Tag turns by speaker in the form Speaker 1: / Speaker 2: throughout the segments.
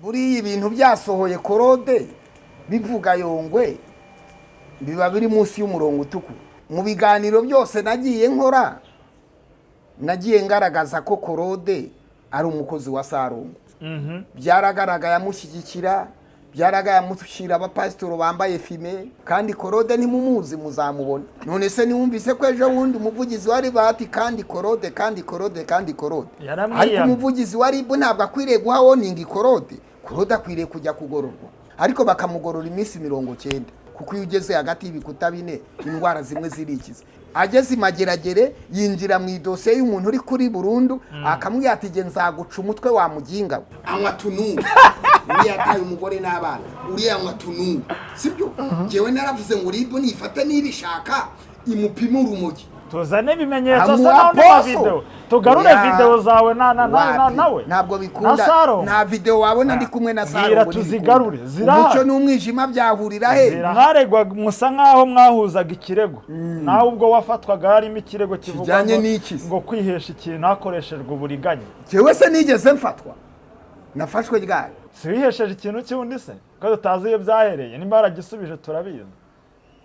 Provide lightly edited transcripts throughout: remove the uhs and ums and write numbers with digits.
Speaker 1: Buriya ibintu byasohoye Claude bivuga Yongwe, biba biri munsi y'umurongo utukura. Mu biganiro byose nagiye nkora, nagiye ngaragaza ko Claude ari umukozi wa Sarongo. Byaragaragaye amushyigikira, byaragaye amushyira abapasitoro bambaye fumé. Kandi Claude ntimumuzi, muzamubona. None se niwumvise ko ejo bundi umuvugizi wa RIB ati kandi Claude, kandi Claude, kandi Claude?
Speaker 2: Yaramwiyamye.
Speaker 1: Ariko umuvugizi wa RIB ntabwo akwiriye guha warning Claude. Claude akwiriye kujya kugororwa, ariko bakamugorora iminsi 90, kuko iyo ugeze hagati y'ibikuta bine indwara zimwe zirikiza. Ageze i Mageragere yinjira mu idosiye y'umuntu uri kuri burundu, akamubwira ati: "Jye nzaguca umutwe wa muginga we." Anywa tunungu, uriya yataye umugore n'abana, uriya anywa tunungu, sibyo? Njyewe naravuze ngo RIB nifate nibishaka imupime urumogi.
Speaker 2: Tuzane ibimenyetso se
Speaker 1: Amuha
Speaker 2: n'andi
Speaker 1: poso.
Speaker 2: mavideo, tugarure
Speaker 1: Oya.
Speaker 2: video zawe na
Speaker 1: Wapi?
Speaker 2: nawe
Speaker 1: Ntabwo
Speaker 2: na
Speaker 1: bikunda.
Speaker 2: Saro.
Speaker 1: Nta video wabona ndi kumwe na Saro.
Speaker 2: Bwira
Speaker 1: Ngo ntibikunda.
Speaker 2: tuzigarure, zirahari.
Speaker 1: Umucyo n'umwijima byahurira he?
Speaker 2: Mwaregwa musa nk'aho mwahuzaga ikirego, nawe ubwo wafatwaga harimo ikirego kivuga
Speaker 1: Kijyanye
Speaker 2: ngo
Speaker 1: n'iki se?
Speaker 2: ngo kwihesha ikintu hakoreshejwe uburiganya.
Speaker 1: Jewe se nigeze mfatwa? Nafashwe ryari?
Speaker 2: Si wihesheje ikintu cy'undi se, ko tutazi iyo byahereye? Nimba waragisubije turabizi.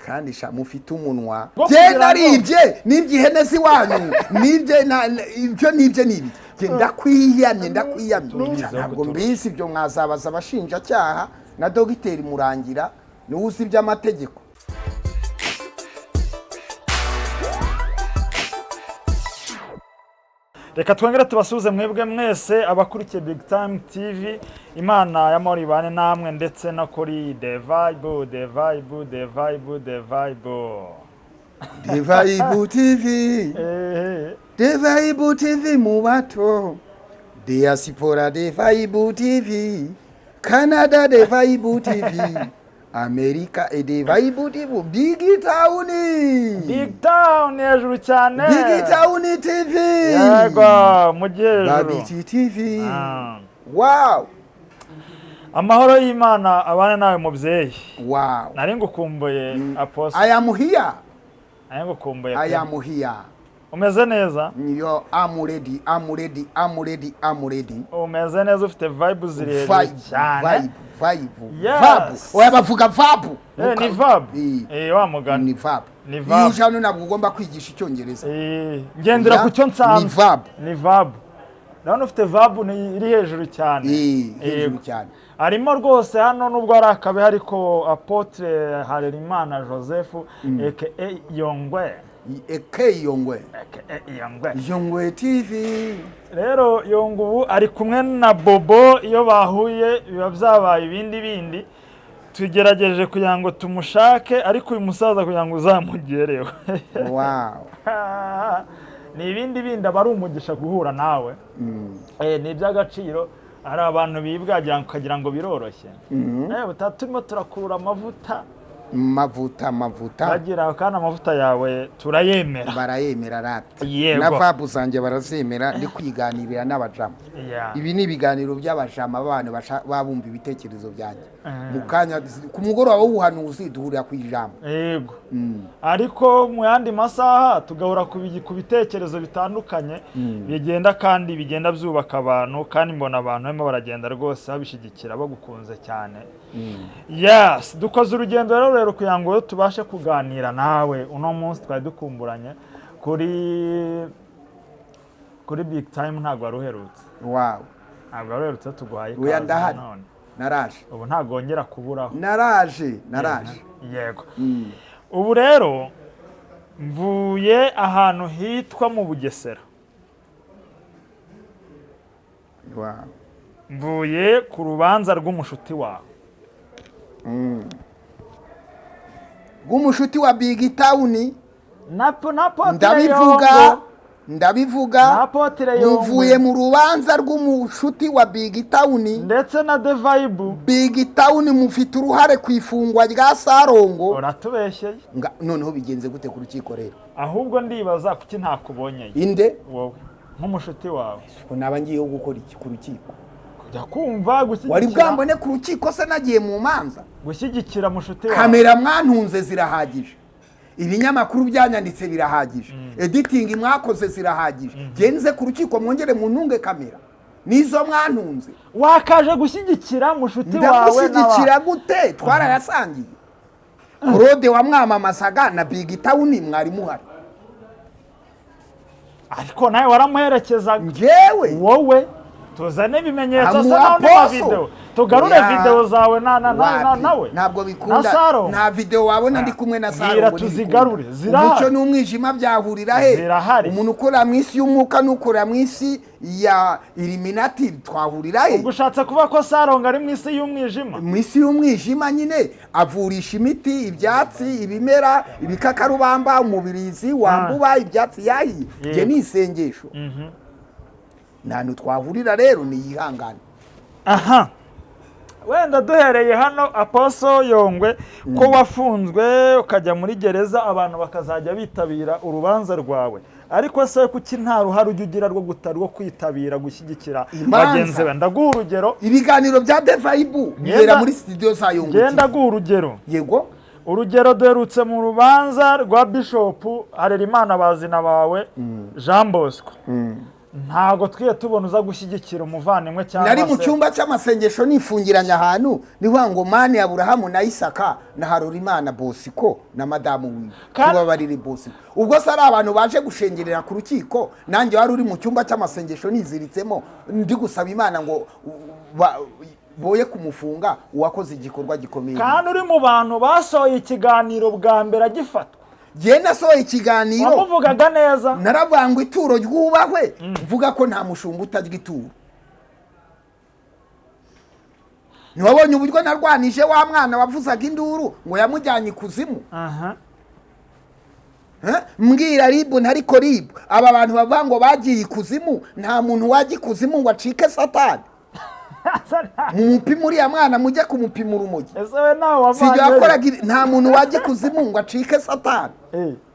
Speaker 1: Kandi sha mufite umunwa.
Speaker 2: Bwo
Speaker 1: Jye
Speaker 2: kugira ngo-
Speaker 1: naribye, nibye ihene z'iwanyu, nibye ibyo nibye nibi. Jye ndakwiyamye, ndakwiyamye.
Speaker 2: Tubizeho
Speaker 1: Ntabwo
Speaker 2: kuturusha.
Speaker 1: mbizi ibyo, mwazabaza abashinjacyaha na dogiteri Murangira, niwe uzi iby'amategeko.
Speaker 2: Reka twongere tubasuhuze mwebwe mwese abakurikiye Big Time TV. Imana y'amahoro ibane namwe, ndetse no kuri The Vibe, The Vibe, The Vibe, The Vibe.
Speaker 1: The Vibe TV.
Speaker 2: Ehe.
Speaker 1: The Vibe TV mu bato, diaspora The Vibe TV, Canada The Vibe TV, America e The Vibe TV, Big Town.
Speaker 2: Big Town hejuru cyane.
Speaker 1: Big Town TV.
Speaker 2: Yego, mujye hejuru.
Speaker 1: Babiti TV.
Speaker 2: Ah.
Speaker 1: Wow.
Speaker 2: Amahoro y'Imana abane nawe, mubyeyi.
Speaker 1: Wow.
Speaker 2: Nari ngukumbuye, apostle.
Speaker 1: I am here.
Speaker 2: Nari ngukumbuye
Speaker 1: I
Speaker 2: pe.
Speaker 1: am here.
Speaker 2: Umeze neza?
Speaker 1: Yo, I'm ready, I'm ready, I'm ready, I'm ready.
Speaker 2: Umeze neza, ufite vibe ziri hejuru
Speaker 1: Vibe.
Speaker 2: cyane.
Speaker 1: Vibe, vibe.
Speaker 2: Yes.
Speaker 1: Vibe. Oya, bavuga vibe.
Speaker 2: Eh, ni vibe.
Speaker 1: Eh.
Speaker 2: Eh, wa mugani.
Speaker 1: Ni vibe.
Speaker 2: Ni
Speaker 1: Iyo
Speaker 2: vibe.
Speaker 1: uje hano ntabwo ugomba kwigisha Icyongereza.
Speaker 2: Eh, ngendera
Speaker 1: Oya,
Speaker 2: ku cyo nsanzwe.
Speaker 1: Ni vibe.
Speaker 2: Ni vibe. Ndabona ufite vibe ni iri hejuru cyane.
Speaker 1: Eh, hejuru
Speaker 2: Yego.
Speaker 1: cyane.
Speaker 2: Arimo rwose hano, nubwo ari akabe, ariko Apotre Harerimana Joseph aka Yongwe.
Speaker 1: Eke Yongwe.
Speaker 2: Aka Yongwe.
Speaker 1: Yongwe TV.
Speaker 2: Rero Yongwe ubu ari kumwe na Bobo, iyo bahuye biba byabaye ibindi bindi. Tugerageje kugira ngo tumushake, ariko uyu musaza kugira ngo uzamugereho ni ibindi bindi. Aba ari umugisha guhura nawe. Eh, ni iby'agaciro. Hari abantu bibwagira ukagira ngo biroroshye. Eh, turimo turakurura amavuta.
Speaker 1: Mavuta, mavuta.
Speaker 2: Bagira kandi amavuta yawe turayemera.
Speaker 1: Barayemera rata.
Speaker 2: Yego.
Speaker 1: Na vibe zanjye barazemera, ndi kwiganirira n'abajama. Ibi ni ibiganiro by'abajama b'abantu babumva ibitekerezo byanjye. Mu kanya ku mugoroba w'ubuhanuzi duhurira ku ijambo.
Speaker 2: Yego, ariko mu yandi masaha tugahora ku bitekerezo bitandukanye bigenda kandi bigenda byubaka abantu, kandi mbona abantu barimo baragenda rwose babishyigikira, bagukunze cyane. Yes, dukoze urugendo rero kugira ngo tubashe kuganira nawe uno munsi. Twari dukumburanye kuri Big Time, ntabwo wari uherutse. Ntabwo wari uherutse, tuguhaye
Speaker 1: Oya,
Speaker 2: ikaze
Speaker 1: ndahari.
Speaker 2: none.
Speaker 1: Naraje.
Speaker 2: Ubu ntabwo wongera kuburaho.
Speaker 1: Naraje, naraje.
Speaker 2: Yego. Ubu rero mvuye ahantu hitwa mu Bugesera. Mvuye ku rubanza rw'umushuti wawe.
Speaker 1: Rw'umushuti wa Big Town.
Speaker 2: Na Apotre
Speaker 1: Ndabivuga.
Speaker 2: Yongo.
Speaker 1: Ndabivuga.
Speaker 2: Na Apotre Yongwe.
Speaker 1: Muvuye mu rubanza rw'umushuti wa Big Town.
Speaker 2: Ndetse na The Vibe.
Speaker 1: Big Town mufite uruhare ku ifungwa rya Sarongo.
Speaker 2: Uratubeshyeye.
Speaker 1: Noneho bigenze gute ku rukiko rero?
Speaker 2: Ahubwo ndibaza kuki ntakubonyeye.
Speaker 1: Inde?
Speaker 2: Wowe nk'umushuti wawe.
Speaker 1: Ubwo naba ngiyeho gukora iki ku rukiko?
Speaker 2: Kujya kumva
Speaker 1: Wari
Speaker 2: gushyigikira.
Speaker 1: bwambone ku rukiko se nagiye mu manza?
Speaker 2: Gushyigikira mushuti wawe.
Speaker 1: Kamera mwantunze zirahagije, ibinyamakuru byanyanditse birahagije, editing mwakoze zirahagije. Genze ku rukiko mwongere muntunge kamera Nizo mwantunze.
Speaker 2: Wakaje gushyigikira mushuti wawe?
Speaker 1: Ndamushyigikira gute? Twarayasangiye. Claude wamwamamazaga na Big Town mwari muhari.
Speaker 2: Ariko nawe waramuherekezaga.
Speaker 1: Njyewe?
Speaker 2: Wowe, tuzane ibimenyetso se
Speaker 1: Amuha
Speaker 2: naho ni
Speaker 1: poso.
Speaker 2: video, tugarure
Speaker 1: Oya.
Speaker 2: video zawe na
Speaker 1: Wapi?
Speaker 2: nawe
Speaker 1: Ntabwo
Speaker 2: na
Speaker 1: bikunda.
Speaker 2: Saro.
Speaker 1: Nta video wabona ndi kumwe na Saro.
Speaker 2: Bwira
Speaker 1: Ngo
Speaker 2: tuzigarure,
Speaker 1: ntibikunda.
Speaker 2: zirahari.
Speaker 1: Umucyo n'umwijima byahurira he?
Speaker 2: Zirahari.
Speaker 1: Umuntu ukora mu isi y'umwuka n'ukora mu isi ya Illuminati twahurira he?
Speaker 2: Ubwo ushatse kuvuga ko Sarongo ari mu isi y'umwijima?
Speaker 1: Mu isi y'umwijima nyine, avurisha imiti, ibyatsi, ibimera, ibikakarubamba, umubirizi wambuba, ibyatsi yahiye. Njye ni isengesho, nta hantu twahurira. Rero niyihangane.
Speaker 2: Aha wenda duhereye hano, Apostle Yongwe, ko wafunzwe ukajya muri gereza, abantu bakazajya bitabira urubanza rwawe, ariko se kuki nta ruhare ujya ugira rwo kwitabira gushyigikira
Speaker 1: Imanza.
Speaker 2: bagenzi be? Ndaguha urugero.
Speaker 1: Ibiganiro bya Devayibu bibera muri studio za Yongwe
Speaker 2: Ngenda
Speaker 1: TV.
Speaker 2: guha urugero.
Speaker 1: Yego.
Speaker 2: Urugero, duherutse mu rubanza rwa Bishopu Harerimana bazina bawe Jean Bosco, ntabwo twiye tubona uza gushyigikira umuvandimwe cyangwa
Speaker 1: Nari mu
Speaker 2: se
Speaker 1: cyumba cy'amasengesho nifungiranye ahantu, nivuga ngo: "Mani Aburahamu na Isaka na Harorimana Bosiko na madamu wiwe, tubabarire Bosiko." Ubwo se ari abantu baje gushengerera ku rukiko, nanjye wari uri mu cyumba cy'amasengesho niziritsemo, ndi gusaba Imana ngo boye kumufunga uwakoze igikorwa gikomeye.
Speaker 2: Kandi uri mu bantu basohoye ikiganiro bwa mbere agifatwa.
Speaker 1: Jye nasohoye ikiganiro.
Speaker 2: Wamuvugaga neza.
Speaker 1: Naravuga ngo ituro ryubahwe, mvuga ko nta mushumba utarya ituro. Ntiwabonye uburyo narwanije wa mwana wavuzaga induru ngo yamujyanye ikuzimu?
Speaker 2: Aha.
Speaker 1: Eh? Mbwira RIB, ntariko RIB, aba bantu bavuga ngo bagiye ikuzimu, nta muntu wajya ikuzimu ngo acike Satani. Mumupime uriya mwana, mujye kumupima urumogi.
Speaker 2: Ese we nawe
Speaker 1: Si ibyo
Speaker 2: wavanyeyo?
Speaker 1: yakoraga nta muntu wajya ikuzimu ngo acike Satani.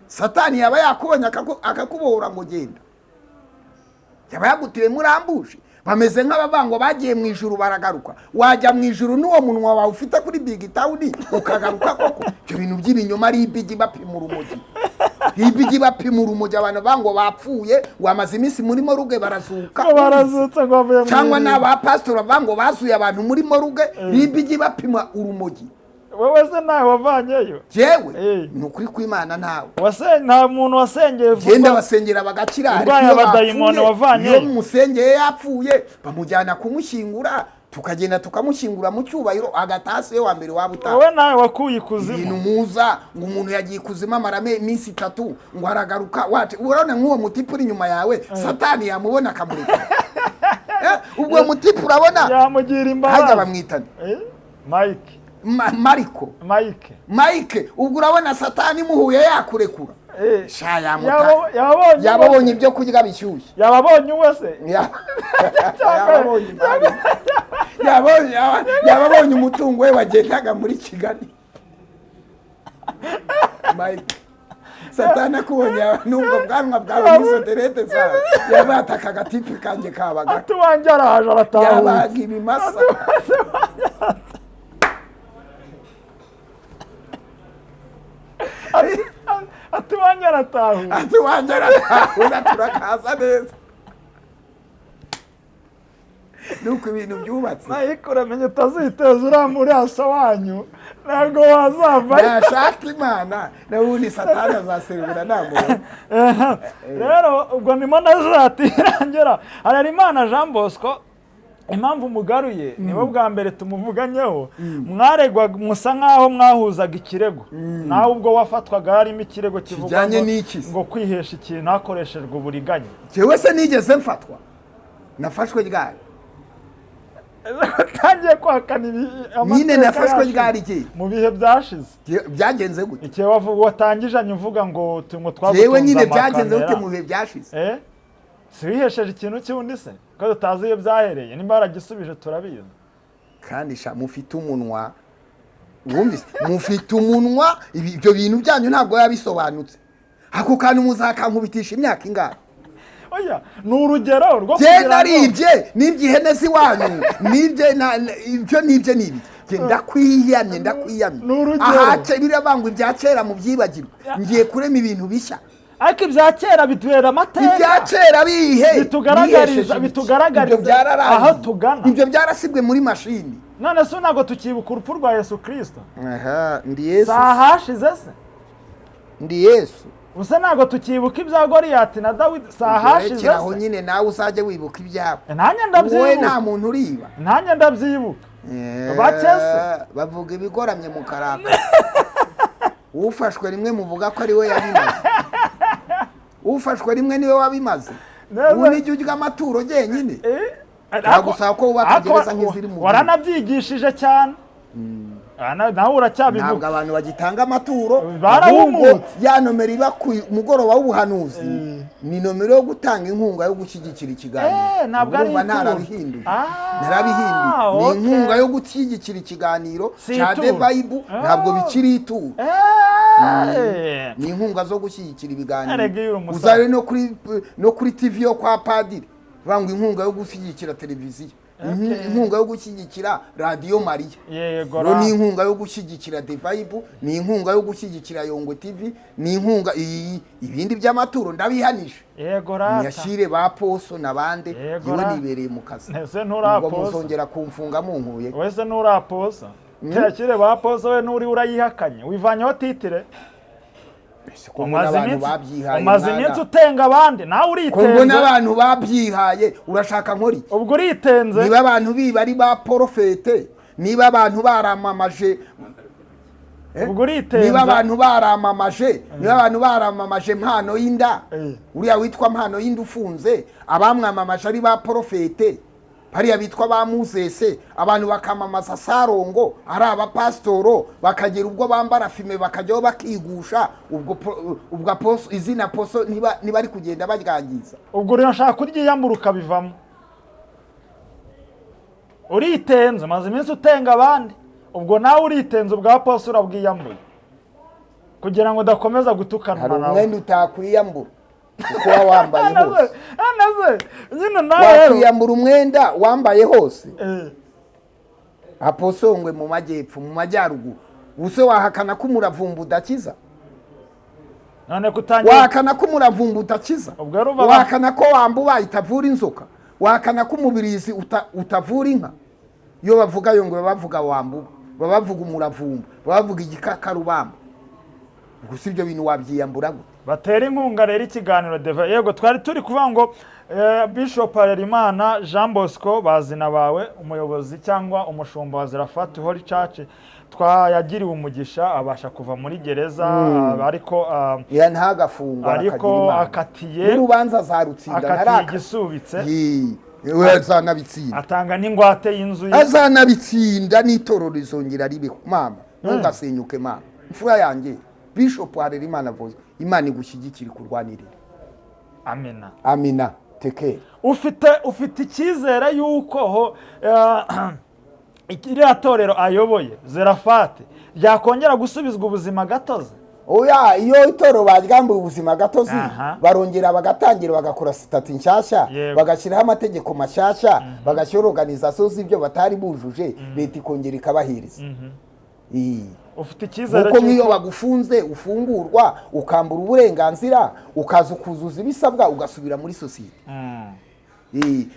Speaker 1: Satani yaba yakubonye akakubohora ngo genda, yaba yagutiye murambuje. Bameze nk'abavuga ngo bagiye mu ijuru baragaruka. Wajya mu ijuru n'uwo munwa wawe ufite kuri Big Town ukagaruka koko? Ibyo bintu by'ibinyoma, ari ibigi bapima urumogi, ibigi bapima urumogi. Abantu bavuga ngo bapfuye, ngo bamaze iminsi muri morgue, barazuka.
Speaker 2: Ngo barazutse, ngo bavuye mu
Speaker 1: Cyangwa
Speaker 2: irimbi.
Speaker 1: n'abapasitori bavuga ngo bazuye abantu muri morgue, ribigi bapima urumogi.
Speaker 2: Wowe se nawe wavanyeyo?
Speaker 1: Jewe?
Speaker 2: Eh.
Speaker 1: Ni ukuri kw'Imana, ntawe.
Speaker 2: Nta muntu wasengeye vuba?
Speaker 1: Genda basengera bagakira, ariko
Speaker 2: Urwaye
Speaker 1: iyo
Speaker 2: abadayimoni
Speaker 1: bapfuye,
Speaker 2: wavanyeyo?
Speaker 1: iyo musengeye yapfuye, bamujyana kumushyingura, tukagenda tukamushyingura mu cyubahiro, agataha se wa mbere waba utaha.
Speaker 2: Wowe nawe wakuye
Speaker 1: Ibintu
Speaker 2: ikuzimu?
Speaker 1: muza ngo umuntu yagiye ikuzimu amarame iminsi 3 ngo aragaruka, wacu urabona nk'uwo mutipe uri inyuma yawe, Satani yamubona akamureka. Ubwo uwo mutipe urabona
Speaker 2: Yamugira
Speaker 1: hajya
Speaker 2: imbabazi.
Speaker 1: bamwitana
Speaker 2: Eh? Mike.
Speaker 1: Mariko.
Speaker 2: Mike.
Speaker 1: Mike, ubwo urabona Satani imuhuye yakurekura? Sha yamuta.
Speaker 2: Yababonye.
Speaker 1: Yababonye ibyo kurya bishyushye.
Speaker 2: Yababonye uwe se?
Speaker 1: Yababonye imari. Yababonye umutungo we wagendaga muri Kigali. Mike, Satani akubonye n'ubwo bwanwa bwawe n'izo dreads zawe, yabataka agatipi kanjye kabaga.
Speaker 2: Ati wanjye arahaje, aratahutse.
Speaker 1: Yabaga ibimasa.
Speaker 2: Ati wanjye aratahutse.
Speaker 1: Ati wanjye aratahura, turakaza neza, nuko ibintu byubatse.
Speaker 2: Mike, uramenye utaziteza uriya murasa wanyu, ntabwo wazavayo.
Speaker 1: Nashaka Imana, n'ubundi Satani azaserebura namubona.
Speaker 2: Rero ubwo ndimo nazatirangira Harerimana Jean Bosco, impamvu mugaruye nibo bwa mbere tumuvuganyeho. Mwaregwaga, musa nk'aho mwahuzaga ikirego, nawe ubwo wafatwaga harimo ikirego kivuga
Speaker 1: Kijyanye
Speaker 2: ngo-
Speaker 1: n'iki se?
Speaker 2: ngo kwihesha ikintu hakoreshejwe uburiganya.
Speaker 1: Jewe se nigeze mfatwa? Nafashwe ryari?
Speaker 2: Utangiye kwakana ibi
Speaker 1: Nyine
Speaker 2: amateka
Speaker 1: nafashwe
Speaker 2: yashize.
Speaker 1: ryari iki?
Speaker 2: Mu bihe byashize.
Speaker 1: Byagenze gute?
Speaker 2: Igihe watangijanye uvuga ngo twagutunze
Speaker 1: Jewe nyine byagenze gute
Speaker 2: amakamera.
Speaker 1: mu bihe byashize?
Speaker 2: Eh? Si wihesheje ikintu cy'undi se, ko tutazi iyo byahereye? Nimba waragisubije turabizi.
Speaker 1: Kandi sha mufite umunwa, wumvise, mufite umunwa. Ibyo bintu byanyu ntabwo biba bisobanutse. Ako kantu muzakankubitisha imyaka ingahe?
Speaker 2: Oya, ni urugero rwo
Speaker 1: Jye
Speaker 2: kugira ngo
Speaker 1: naribye, nibye ihene z'iwanyu, nibye ibyo nibye ni ibi. Jye ndakwiyamye, ndakwiyamye.
Speaker 2: Ni urugero.
Speaker 1: Aha biriya bangwa ibya kera mu byibagirwa, ngiye kurema ibintu bishya.
Speaker 2: Ariko ibya kera bitubera amateka.
Speaker 1: Ibya kera bihe?
Speaker 2: Bitugaragariza-
Speaker 1: Bihesheje ibiki?
Speaker 2: bitugaragariza
Speaker 1: Ibyo byararangiye.
Speaker 2: aho tugana.
Speaker 1: Ibyo byarasibwe muri mashini.
Speaker 2: None se ntabwo tukibuka urupfu rwa Yesu Kirisito?
Speaker 1: Aha ndi Yesu.
Speaker 2: Si ahashize se?
Speaker 1: Ndi Yesu.
Speaker 2: Gusa ntabwo tukibuka ibya Goriyati na Dawidi? Si ahashize
Speaker 1: Urekera aho
Speaker 2: se?
Speaker 1: nyine, nawe uzajye wibuka ibyawe.
Speaker 2: Nanjye
Speaker 1: Wowe nta
Speaker 2: ndabyibuka.
Speaker 1: muntu uriba.
Speaker 2: Nanjye ndabyibuka. Bake se?
Speaker 1: Bavuga ibigoramye mu karaka. Ufashwe rimwe muvuga ko ari we yabimaze. Ufashwe rimwe niwe wabimaze.
Speaker 2: Neza.
Speaker 1: Ubu nijya urya amaturo jyenyine. Nagusaba ko wubaka gereza nk'iziri mu gihugu.
Speaker 2: Waranabyigishije cyane. Nawe
Speaker 1: Ntabwo
Speaker 2: uracyabivuga.
Speaker 1: abantu bagitanga amaturo.
Speaker 2: Barahumutse.
Speaker 1: Ahubwo ya nomero iba ku mugoroba w'ubuhanuzi ni nomero yo gutanga inkunga yo gushyigikira ikiganiro.
Speaker 2: Ntabwo ari
Speaker 1: Urumva
Speaker 2: ituro.
Speaker 1: narabihinduye.
Speaker 2: Ah,
Speaker 1: Narabihinduye, ni
Speaker 2: okay.
Speaker 1: inkunga yo gushyigikira ikiganiro
Speaker 2: Si
Speaker 1: cya
Speaker 2: ituro.
Speaker 1: The Vibe. Ntabwo bikiri ituro. Ni inkunga zo gushyigikira ibiganiro.
Speaker 2: Erega iyo uri umusaza.
Speaker 1: Uzabe no kuri TV yo kwa padiri banga inkunga yo gushyigikira televiziyo, inkunga yo gushyigikira Radiyo Mariya.
Speaker 2: Yego.
Speaker 1: Rero ni inkunga yo gushyigikira The Vibe, ni inkunga yo gushyigikira Yongwe TV, ni inkunga iyi. Ibindi by'amaturo ndabihanije.
Speaker 2: Yego rata.
Speaker 1: Niyashyire ba poso n'abande.
Speaker 2: Yego
Speaker 1: Yewe, nibereye mu kazi.
Speaker 2: Ese
Speaker 1: Ubwo
Speaker 2: nturaposa?
Speaker 1: muzongera kumfunga munkuye.
Speaker 2: Wese nturaposa, terakire ba posa, we nturi urayihakanye, wivanyeho titre.
Speaker 1: Ese ko mbona
Speaker 2: Umaze
Speaker 1: abantu
Speaker 2: iminsi,
Speaker 1: babyihaye,
Speaker 2: umaze
Speaker 1: mwana?
Speaker 2: iminsi utenga abandi, nawe
Speaker 1: Ko mbona
Speaker 2: uritenze.
Speaker 1: abantu babyihaye, urashaka nkora iki?
Speaker 2: Ubwo uritenze.
Speaker 1: Niba abantu biba ari ba porofete, niba abantu baramamaje,
Speaker 2: Ubwo uritenze.
Speaker 1: Niba abantu baramamaje mpano y'inda, uriya witwa mpano y'inda ufunze, abamwamamaje ari ba porofete, bariya bitwa ba Muzese, abantu bakamamaza Sarongo ari abapasitoro, bakagera ubwo bambara fime bakajyaho bakigusha, ubwo ubwo izina poso niba ari kugenda baryangiza.
Speaker 2: Ubwo urashaka kuryiyambura ukabivamo, uritenze. Umaze iminsi utenga abandi, ubwo nawe uritenze, ubwa poso urabwiyambuye kugira ngo udakomeza gutukana
Speaker 1: Hari
Speaker 2: nawe.
Speaker 1: umwenda utakwiyambura uko waba wambaye hose.
Speaker 2: None nyine nawe rero
Speaker 1: Wakwiyambura umwenda wambaye hose? Aposongwe mu majyepfo, mu majyaruguru, ubuse wahakana ko umuravumba udakiza?
Speaker 2: None kutangira
Speaker 1: Wahakana ko umuravumba udakiza?
Speaker 2: Ubwo rero
Speaker 1: Wahakana ko wambuba itavura inzoka? Wahakana ko umubirizi utavura inka? Iyo bavuga yo ngo baba bavuga wambuba, baba bavuga umuravumba, baba bavuga igikakarubamba. Gusa ibyo bintu wabyiyambura gute?
Speaker 2: Batera inkunga rero ikiganiro Deva. Yego, twari turi kuvuga ngo Bishop Harerimana Jean Bosco bazina bawe, umuyobozi cyangwa umushumba wa Zerafati Holy Church, twayagiriwe umugisha abasha kuva muri gereza, ariko
Speaker 1: Ya, ntagafungwa.
Speaker 2: ariko
Speaker 1: Arakagira Imana.
Speaker 2: akatiye
Speaker 1: N'urubanza azarutsinda.
Speaker 2: akatiye
Speaker 1: Ntaraka
Speaker 2: igisubitse.
Speaker 1: Yee, we azanabitsinda.
Speaker 2: Atanga n'ingwate y'inzu ye.
Speaker 1: Azanabitsinda, n'itorero rizongera ribeho. Mama, ntugasenyuke mama, imfura yanjye. Bishop Harerimana Bosco, Imana igushyigikire, ikurwanirire.
Speaker 2: Amina.
Speaker 1: Amina tekeri.
Speaker 2: Ufite icyizere y'uko ho iriya torero ayoboye Zerafati ryakongera gusubizwa ubuzima gatozi?
Speaker 1: Oya, iyo itorero baryambuye ubuzima gatozi, barongera bagatangira bagakora sitati nshyashya, bagashyiraho amategeko mashyashya, bagashyiraho organization z'ibyo batari bujuje, leta ikongera ikabahiriza. Iyi.
Speaker 2: Ufite icyizere
Speaker 1: Kuko nk'iyo
Speaker 2: cy'uko
Speaker 1: bagufunze, ufungurwa, ukambura uburenganzira, ukaza ukuzuza ibisabwa, ugasubira muri sosiyete.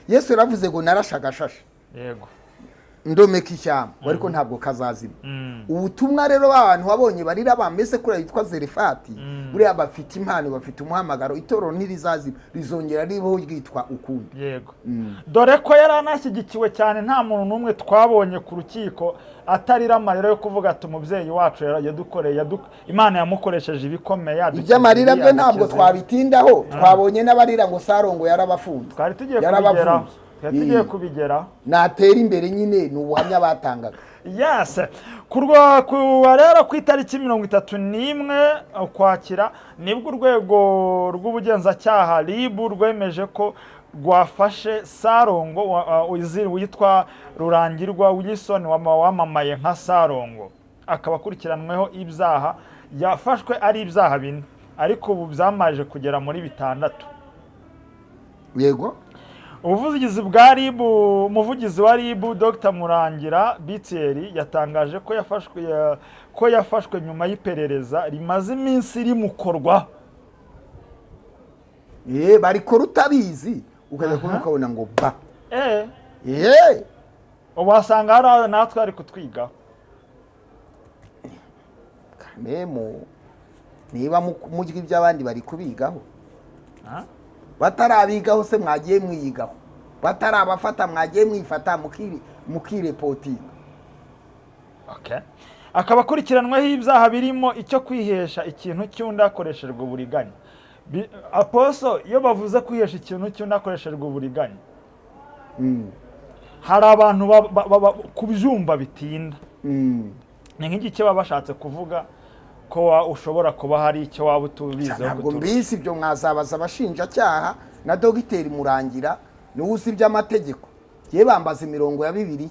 Speaker 1: Yesu yaravuze ngo narashagashaje ndomeka ishyamba, ariko ntabwo kazazima. Ubutumwa rero b'abantu wabonye barira bameze kuriya yitwa Zerefati, buriya bafite impano, bafite umuhamagaro. Itorero ntirizazima, rizongera ribaho ryitwa ukundi.
Speaker 2: Yego, dore ko yari anashyigikiwe cyane. Nta muntu n'umwe twabonye ku rukiko atarira amarira yo kuvuga ati umubyeyi wacu yadukoreye, Imana yamukoresheje ibikomeye, yadukiza
Speaker 1: Iby'amarira
Speaker 2: ibi,
Speaker 1: byo ntabwo
Speaker 2: yadukiza ibi.
Speaker 1: twabitindaho. Twabonye n'abarira ngo Sarongo yarabafunze.
Speaker 2: Twari tugiye kubigeraho.
Speaker 1: Yarabafunze.
Speaker 2: Twari tugiye kubigeraho.
Speaker 1: Natera imbere nyine, ni ubuhamya batangaga.
Speaker 2: Yes, kurwa kuwa rero ku itariki 31 Ukwakira nibwo urwego rw'ubugenzacyaha RIB rwemeje ko rwafashe Sarongo witwa Rurangirwa Wilson wamamaye nka Sarongo, akaba akurikiranweho ibyaha. Yafashwe ari ibyaha bine, ariko ubu byamaje kugera muri bitandatu. Ubuvugizi bwa RIB, umuvugizi wa RIB Dr Murangira BTR yatangaje ko yafashwe nyuma y'iperereza rimaze iminsi rimukorwa.
Speaker 1: Barikora utabizi, ukajya kubona ukabona ngo ba.
Speaker 2: Wasanga hari aho natwe ari kutwigaho.
Speaker 1: Kamemu, niba murya iby'abandi bari kubigaho.
Speaker 2: Ah?
Speaker 1: Batarabigaho se mwagiye mwiyigaho, batarabafata mwagiye mwifata mukirepotinga.
Speaker 2: Okay. Akaba akurikiranweho ibyaha birimo icyo kwihesha ikintu cy'undi hakoreshejwe uburiganya. Apostle, iyo bavuze kwihesha ikintu cy'undi hakoreshejwe uburiganya, hari abantu kubyumva bitinda. Ni nk'iki baba bashatse kuvuga ko ushobora kuba hari icyo waba utubiziho
Speaker 1: Ntabwo
Speaker 2: kuturusha?
Speaker 1: mbizi ibyo, mwazabaza abashinjacyaha na dogiteri Murangira, niwe uzi iby'amategeko. Ye, bambaza imirongo ya Bibiliya.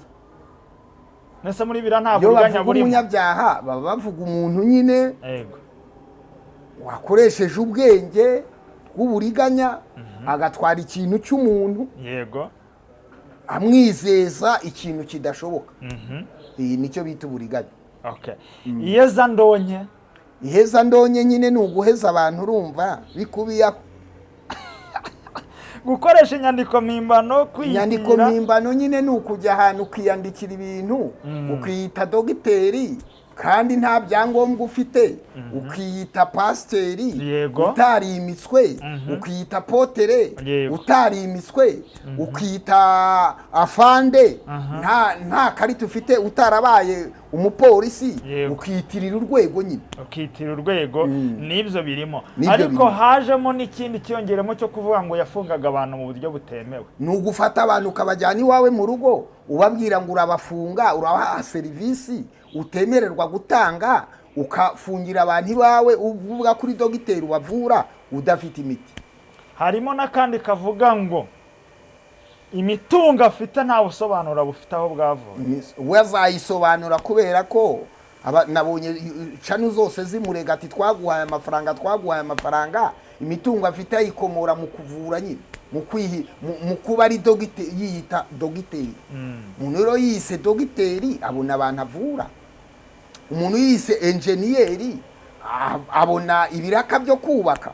Speaker 2: Nese muri biriya nta
Speaker 1: Iyo
Speaker 2: buriganya
Speaker 1: bavuga
Speaker 2: burimo?
Speaker 1: umunyabyaha, baba bavuga umuntu nyine wakoresheje ubwenge bw'uburiganya agatwara ikintu cy'umuntu amwizeza ikintu kidashoboka. Iyi nicyo bita uburiganya.
Speaker 2: Okay. Iyeza ndonke.
Speaker 1: Iheza ndonke nyine ni uguheza abantu, urumva bikubiyeho.
Speaker 2: Gukoresha inyandiko mpimbano,
Speaker 1: Inyandiko
Speaker 2: kwiyitirira.
Speaker 1: mpimbano nyine ni ukujya ahantu ukiyandikira ibintu, ukiyita dogiteri kandi nta byangombwa ufite, ukiyita pasiteri utarimitswe, ukiyita apôtre utarimitswe, ukiyita afande nta karita ufite, utarabaye umupolisi, ukiyitirira urwego nyine.
Speaker 2: Ukitira urwego, n'ibyo birimo.
Speaker 1: N'ibyo
Speaker 2: Ariko
Speaker 1: birimo.
Speaker 2: hajemo n'ikindi cyiyongeremo cyo kuvuga ngo yafungaga abantu mu buryo butemewe.
Speaker 1: Ni ugufata abantu ukabajyana iwawe mu rugo, ubabwira ngo urabafunga, urabaha serivisi utemererwa gutanga, ukafungira abantu iwawe uvuga kuri dogiteri ubavura udafite imiti.
Speaker 2: Harimo n'akandi kavuga ngo imitungo afite nta busobanuro bufite aho bwavuye.
Speaker 1: We azayisobanura, kubera ko nabonye channel zose zimurega ati: "Twaguhaye amafaranga, twaguhaye amafaranga." Imitungo afite ayikomora mu kuvura nyine, mu kuba ari dogiteri, yiyita dogiteri. Umuntu rero yiyise dogiteri abona abantu avura, umuntu yiyise enjeniyeri abona ibiraka byo kubaka,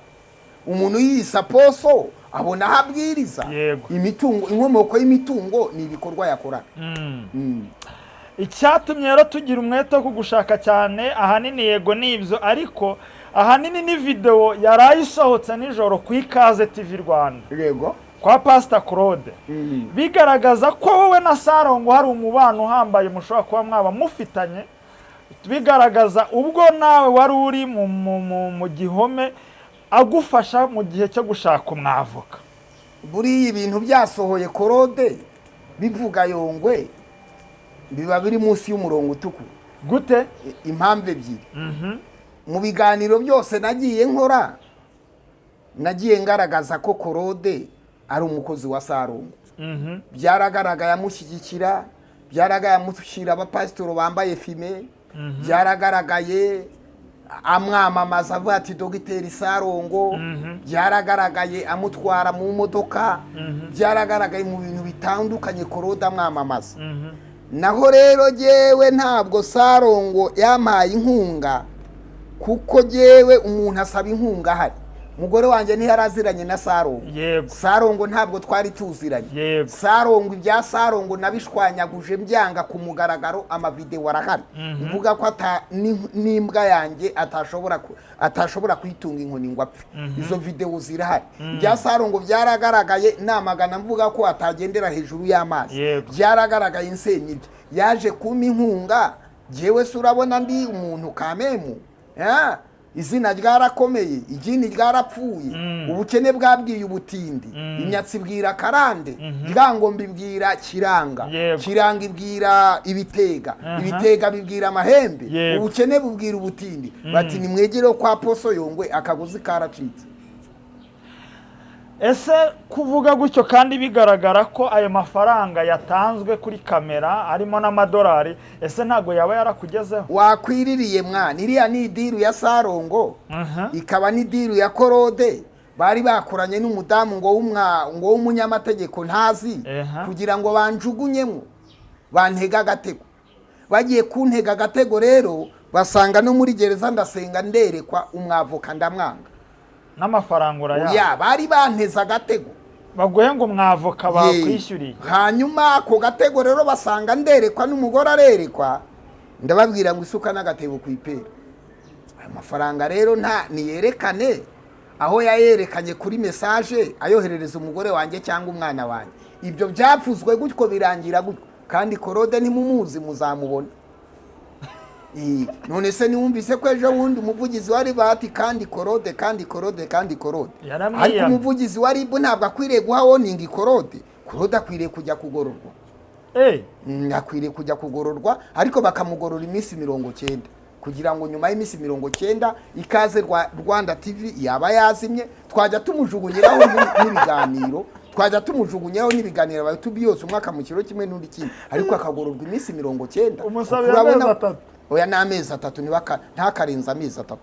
Speaker 1: umuntu yiyise apostle abona aho abwiriza. Imitungo, inkomoko y'imitungo ni ibikorwa yakoraga.
Speaker 2: Icyatumye rero tugira umwete wo kugushaka cyane ahanini, yego ni ibyo, ariko ahanini ni videwo yaraye isohotse nijoro ku Ikaze TV Rwanda kwa Pasita Claude, bigaragaza ko wowe na Sarongo hari umubano uhambaye mushobora kuba mwaba mufitanye, bigaragaza ubwo nawe wari uri mu gihome agufasha mu gihe cyo gushaka umwavoka.
Speaker 1: Buriya ibintu byasohoye Claude bivuga Yongwe biba biri munsi y'umurongo utukura.
Speaker 2: Gute?
Speaker 1: Impamvu ebyiri. Mu biganiro byose nagiye nkora, nagiye ngaragaza ko Claude ari umukozi wa Sarongo. Byaragaragaye amushyigikira, byaragaragaye amushyira abapasitoro bambaye fumé, byaragaragaye amwamamaza avuga ati: "Dogiteri Sarongo." Byaragaragaye amutwara mu modoka, byaragaragaye mu bintu bitandukanye Claude amwamamaza. Naho rero jyewe ntabwo Sarongo yampaye inkunga, kuko jyewe umuntu asaba inkunga ahari. Umugore wanjye ntiyaraziranye na Sarongo. Sarongo ntabwo twari tuziranye. Sarongo, ibya Sarongo nabishwanyaguje byanga ku mugaragaro, amavidewo arahari mvuga ko n'imbwa yanjye atashobora kuyitunga inkoni ngo apfe. Izo videwo zirahari. Ibya Sarongo byaragaragaye namagana mvuga ko atagendera hejuru y'amazi. Byaragaragaye insenya ibye. Yaje kumpa inkunga jyewe se urabona ndi umuntu kamemu? Izina ryarakomeye, igini ryarapfuye, ubukene bwabwiye ubutindi, imyatsi ibwira karande, ryangombe ibwira Kiranga, Kiranga ibwira ibitega, ibitega bibwira amahembe, ubukene bubwira ubutindi bati: "Nimwegereho kwa Apostle Yongwe, akagozi karacitse."
Speaker 2: Ese kuvuga gutyo kandi bigaragara ko ayo mafaranga yatanzwe kuri kamera arimo n'amadolari, ese ntabwo yaba yarakugezeho?
Speaker 1: Wakwiririye mwana, iriya ni i deal ya Sarongo, ikaba n'i deal ya Claude bari bakoranye n'umudamu ngo w'umunyamategeko ntazi, kugira ngo banjugunyemo bantege agatego. Bagiye kuntega agatego rero basanga no muri gereza ndasenga, nderekwa umwavoka ndamwanga.
Speaker 2: N'amafaranga urayanga?
Speaker 1: Oya, bari banteze agatego.
Speaker 2: Baguhe ngo umwavoka bakwishyuriye.
Speaker 1: Hanyuma ako gatego rero basanga nderekwa n'umugore arerekwa, ndababwira ngo isuka n'agatebo ku ipera. Ayo mafaranga rero nta niyerekane aho yayerekanye kuri message ayoherereza umugore wanjye cyangwa umwana wanjye. Ibyo byavuzwe gutyo birangira gutyo, kandi Korode ntimumuzi, muzamubona. None se niwumvise ko ejo bundi umuvugizi wa RIB ati kandi Korode, kandi Korode, kandi Korode?
Speaker 2: Yaramwiyamye.
Speaker 1: Ariko umuvugizi wa RIB ntabwo akwiriye guha warning Korode. Korode akwiriye kujya kugororwa. Akwiriye kujya kugororwa, ariko bakamugorora iminsi 90, kugira ngo nyuma y'iminsi 90 Ikaze Rwanda TV yaba yazimye, twajya tumujugunyiraho n'ibiganiro, twajya tumujugunyaho n'ibiganiro abayutubi yose, umwaka mu kiro kimwe n'undi kimwe, ariko akagororwa iminsi 90.
Speaker 2: Umusabira
Speaker 1: Kuko
Speaker 2: amezi 3.
Speaker 1: Oya, ni amezi 3, ntakarenze amezi 3.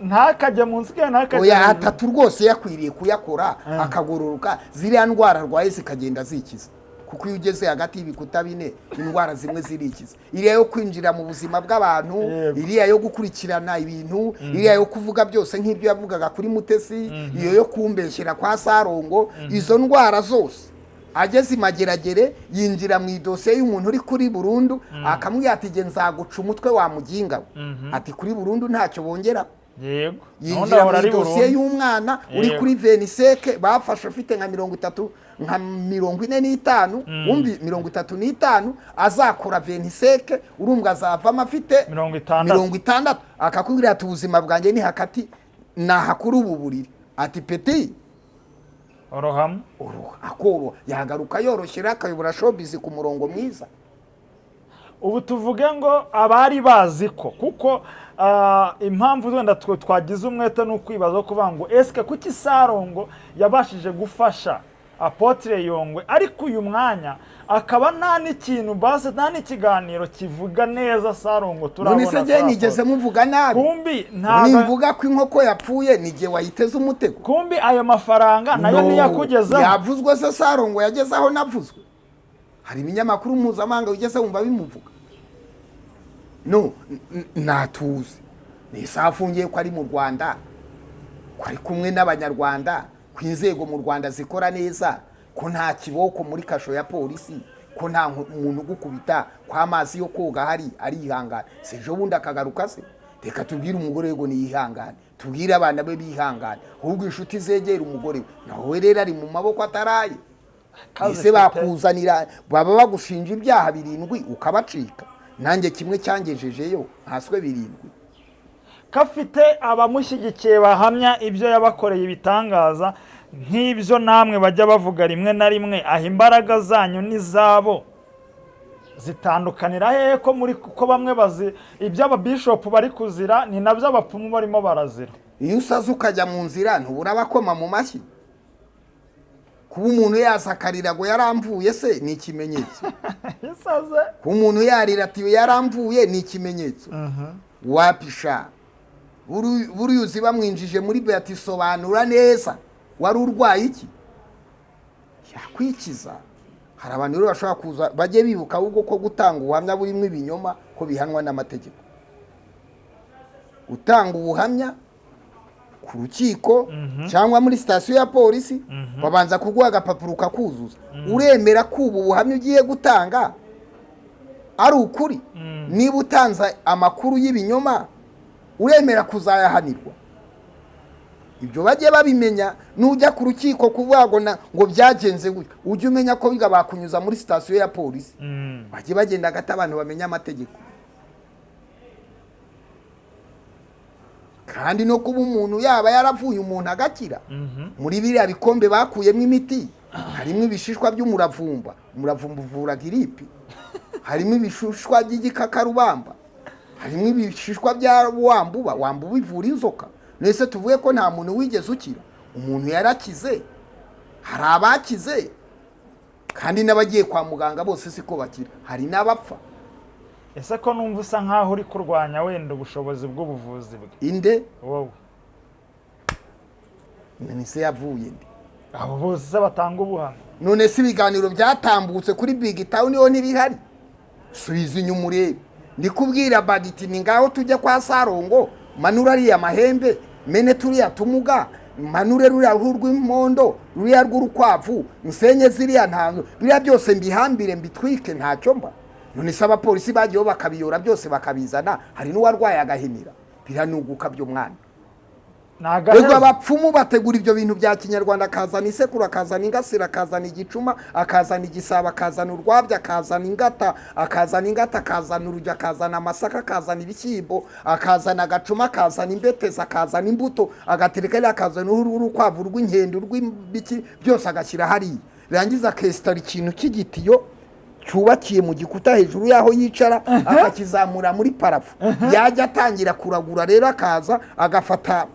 Speaker 2: Ntakajya munsi kandi ntakajya
Speaker 1: Oya,
Speaker 2: hejuru.
Speaker 1: 3 rwose yakwiriye kuyakora, akagororoka, ziriya ndwara arwaye zikagenda zikiza, kuko iyo ugeze hagati y'ibikuta bine indwara zimwe zirikiza, iriya yo kwinjira mu buzima bw'abantu, iriya yo gukurikirana ibintu, iriya yo kuvuga byose nk'ibyo yavugaga kuri Mutesi, iyo yo kumbeshyera kwa Sarongo, izo ndwara zose. Ageze imageragere yinjira mu idosiye y'umuntu uri kuri burundu, akamubwira ati: "Jye nzaguca umutwe wa muginga we." Ati: "Kuri burundu ntacyo bongera."
Speaker 2: Yego,
Speaker 1: Yinjira
Speaker 2: ahora
Speaker 1: mu
Speaker 2: ari
Speaker 1: idosiye
Speaker 2: burundu.
Speaker 1: y'umwana uri kuri veniseke bafashe ufite nka 30, nka 45, wumvi 35 azakora veniseke, urumva azavamo afite
Speaker 2: 60.
Speaker 1: 60. Akakubwira ati: "Ubuzima bwanjye ni hakati nahakuri ubu buriri." Ati: "Petit,
Speaker 2: Orohamo."
Speaker 1: Oroha. Akoroha, yagaruka yoroshye, akayobora showbiz ku murongo mwiza.
Speaker 2: Ubu tuvuge ngo abari bazi ko kuko impamvu wenda twe twagize umwete ni ukwibaza wo kuvuga ngo esike kuki Sarongo yabashije gufasha Apôtre Yongwe, ariko uyu mwanya akaba nta n'ikintu, basi nta n'ikiganiro kivuga neza Sarongo
Speaker 1: None
Speaker 2: turabona
Speaker 1: se njye
Speaker 2: kuri
Speaker 1: nigeze
Speaker 2: Apôtre.
Speaker 1: muvuga nabi?
Speaker 2: Kumbi ntabwo
Speaker 1: Nimvuga ko inkoko yapfuye, ni igihe wayiteze umutego.
Speaker 2: Kumbi ayo mafaranga nayo
Speaker 1: No,
Speaker 2: niyakugezaho.
Speaker 1: Yavuzwe se? Sarongo yageze aho navuzwe? Hari ibinyamakuru mpuzamahanga wigeze wumva bimuvuga? No natuze ni isaha afungiye, ko ari mu Rwanda, ko ari kumwe n'Abanyarwanda, ko inzego mu Rwanda zikora neza, ko nta kiboko muri kasho ya polisi, ko nta muntu ugukubita, ko amazi yo koga ahari, arihangana. Si ejo bundi akagaruka se? Reka tubwire umugore we ngo niyihangane, tubwire abana be bihangane, ahubwo inshuti zegera umugore we. Nawe rero ari mu maboko ataraye.
Speaker 2: Kazi
Speaker 1: Ese
Speaker 2: mfite.
Speaker 1: bakuzanira, baba bagushinja ibyaha birindwi ukabacika? Nanjye kimwe cyangejejeyo, ntaswe 7.
Speaker 2: Ko afite abamushyigikiye bahamya ibyo yabakoreye, ibitangaza nk'ibyo namwe bajya bavuga rimwe na rimwe, aho imbaraga zanyu n'izabo zitandukanira hehe, ko muri ko bamwe bazi ibyo ababishopu bari kuzira, ni nabyo abapfumu barimo barazira?
Speaker 1: Iyo usaze ukajya mu nzira ntubura abakoma mu mashyi. Kuba umuntu yasakarira ngo yaramvuye se ni ikimenyetso?
Speaker 2: Isaze.
Speaker 1: Kuba umuntu yarira ati yaramvuye ni ikimenyetso? Wapisha buruyuzi bamwinjije muri bati: "Sobanura neza, wari urwaye iki?" Yakwikiza. Hari abantu rero bashobora kuza, bajye bibuka ahubwo ko gutanga ubuhamya burimo ibinyoma ko bihanwa n'amategeko. Gutanga ubuhamya ku rukiko cyangwa muri sitasiyo ya polisi, babanza kuguha agapapuro ukakuzuza: uremera ko ubu buhamya ugiye gutanga ari ukuri? Niba utanze amakuru y'ibinyoma, uremera kuzayahanirwa? Ibyo bajye babimenya. Nujya ku rukiko kuvuga ngo ngo byagenze gutya, ujye umenya ko biga bakunyuza muri sitasiyo ya polisi. Bajye bagenda hagati, abantu bamenya amategeko. Kandi no kuba umuntu yaba yaravuye umuntu agakira, muri biriya bikombe bakuyemo imiti harimo ibishishwa by'umuravumba. Umuravumba uvura giripe. Harimo ibishishwa by'igikakarubamba, harimo ibishishwa bya wambuba. Wambuba ivura inzoka. Nese tuvuge ko nta muntu wigeze ukira? Umuntu yarakize, hari abakize, kandi n'abagiye kwa muganga bose siko bakira, hari n'abapfa.
Speaker 2: Ese ko numva usa nkaho uri kurwanya wenda ubushobozi bw'ubuvuzi bwe?
Speaker 1: Inde?
Speaker 2: Wowe.
Speaker 1: None se yavuye nde?
Speaker 2: Abo bose se batanga ubuhamya.
Speaker 1: None se ibiganiro byatambutse kuri Big Town niho ntibihari? Subiza inyuma urebe. Ndikubwira bagiti ni ngaho tujya kwa Sarongo, manura ariya mahembe, mene turiya tumuga. Mpanure ruriya ruhu rw'impondo, ruriya rw'urukwavu, nsenye ziriya ntango, biriya byose mbihambire, mbitwike, ntacyo mba. None se abapolisi bagiyeho bakabiyora byose bakabizana, hari n'uwarwaye agahimira, biranuguka by'umwana.
Speaker 2: Ni
Speaker 1: Ego.
Speaker 2: agahezo.
Speaker 1: Abapfumu bategura ibyo bintu bya kinyarwanda, akazana isekuru, akazana ingasire, akazana igicuma, akazana igisabo, akazana urwabya, akazana ingata, akazana urujyo, akazana amasaka, akazana ibishyimbo, akazana agacuma, akazana imbetezi, akazana imbuto, agatereka hariya, akazana uruhu rw'urukwavu, rw'inkende, rw'ibiki byose agashyira hariya, rangiza akesitara ikintu cy'igitiyo cyubakiye mu gikuta hejuru y'aho yicara, akakizamura muri parafo. Yajya atangira kuragura rero, akaza agafata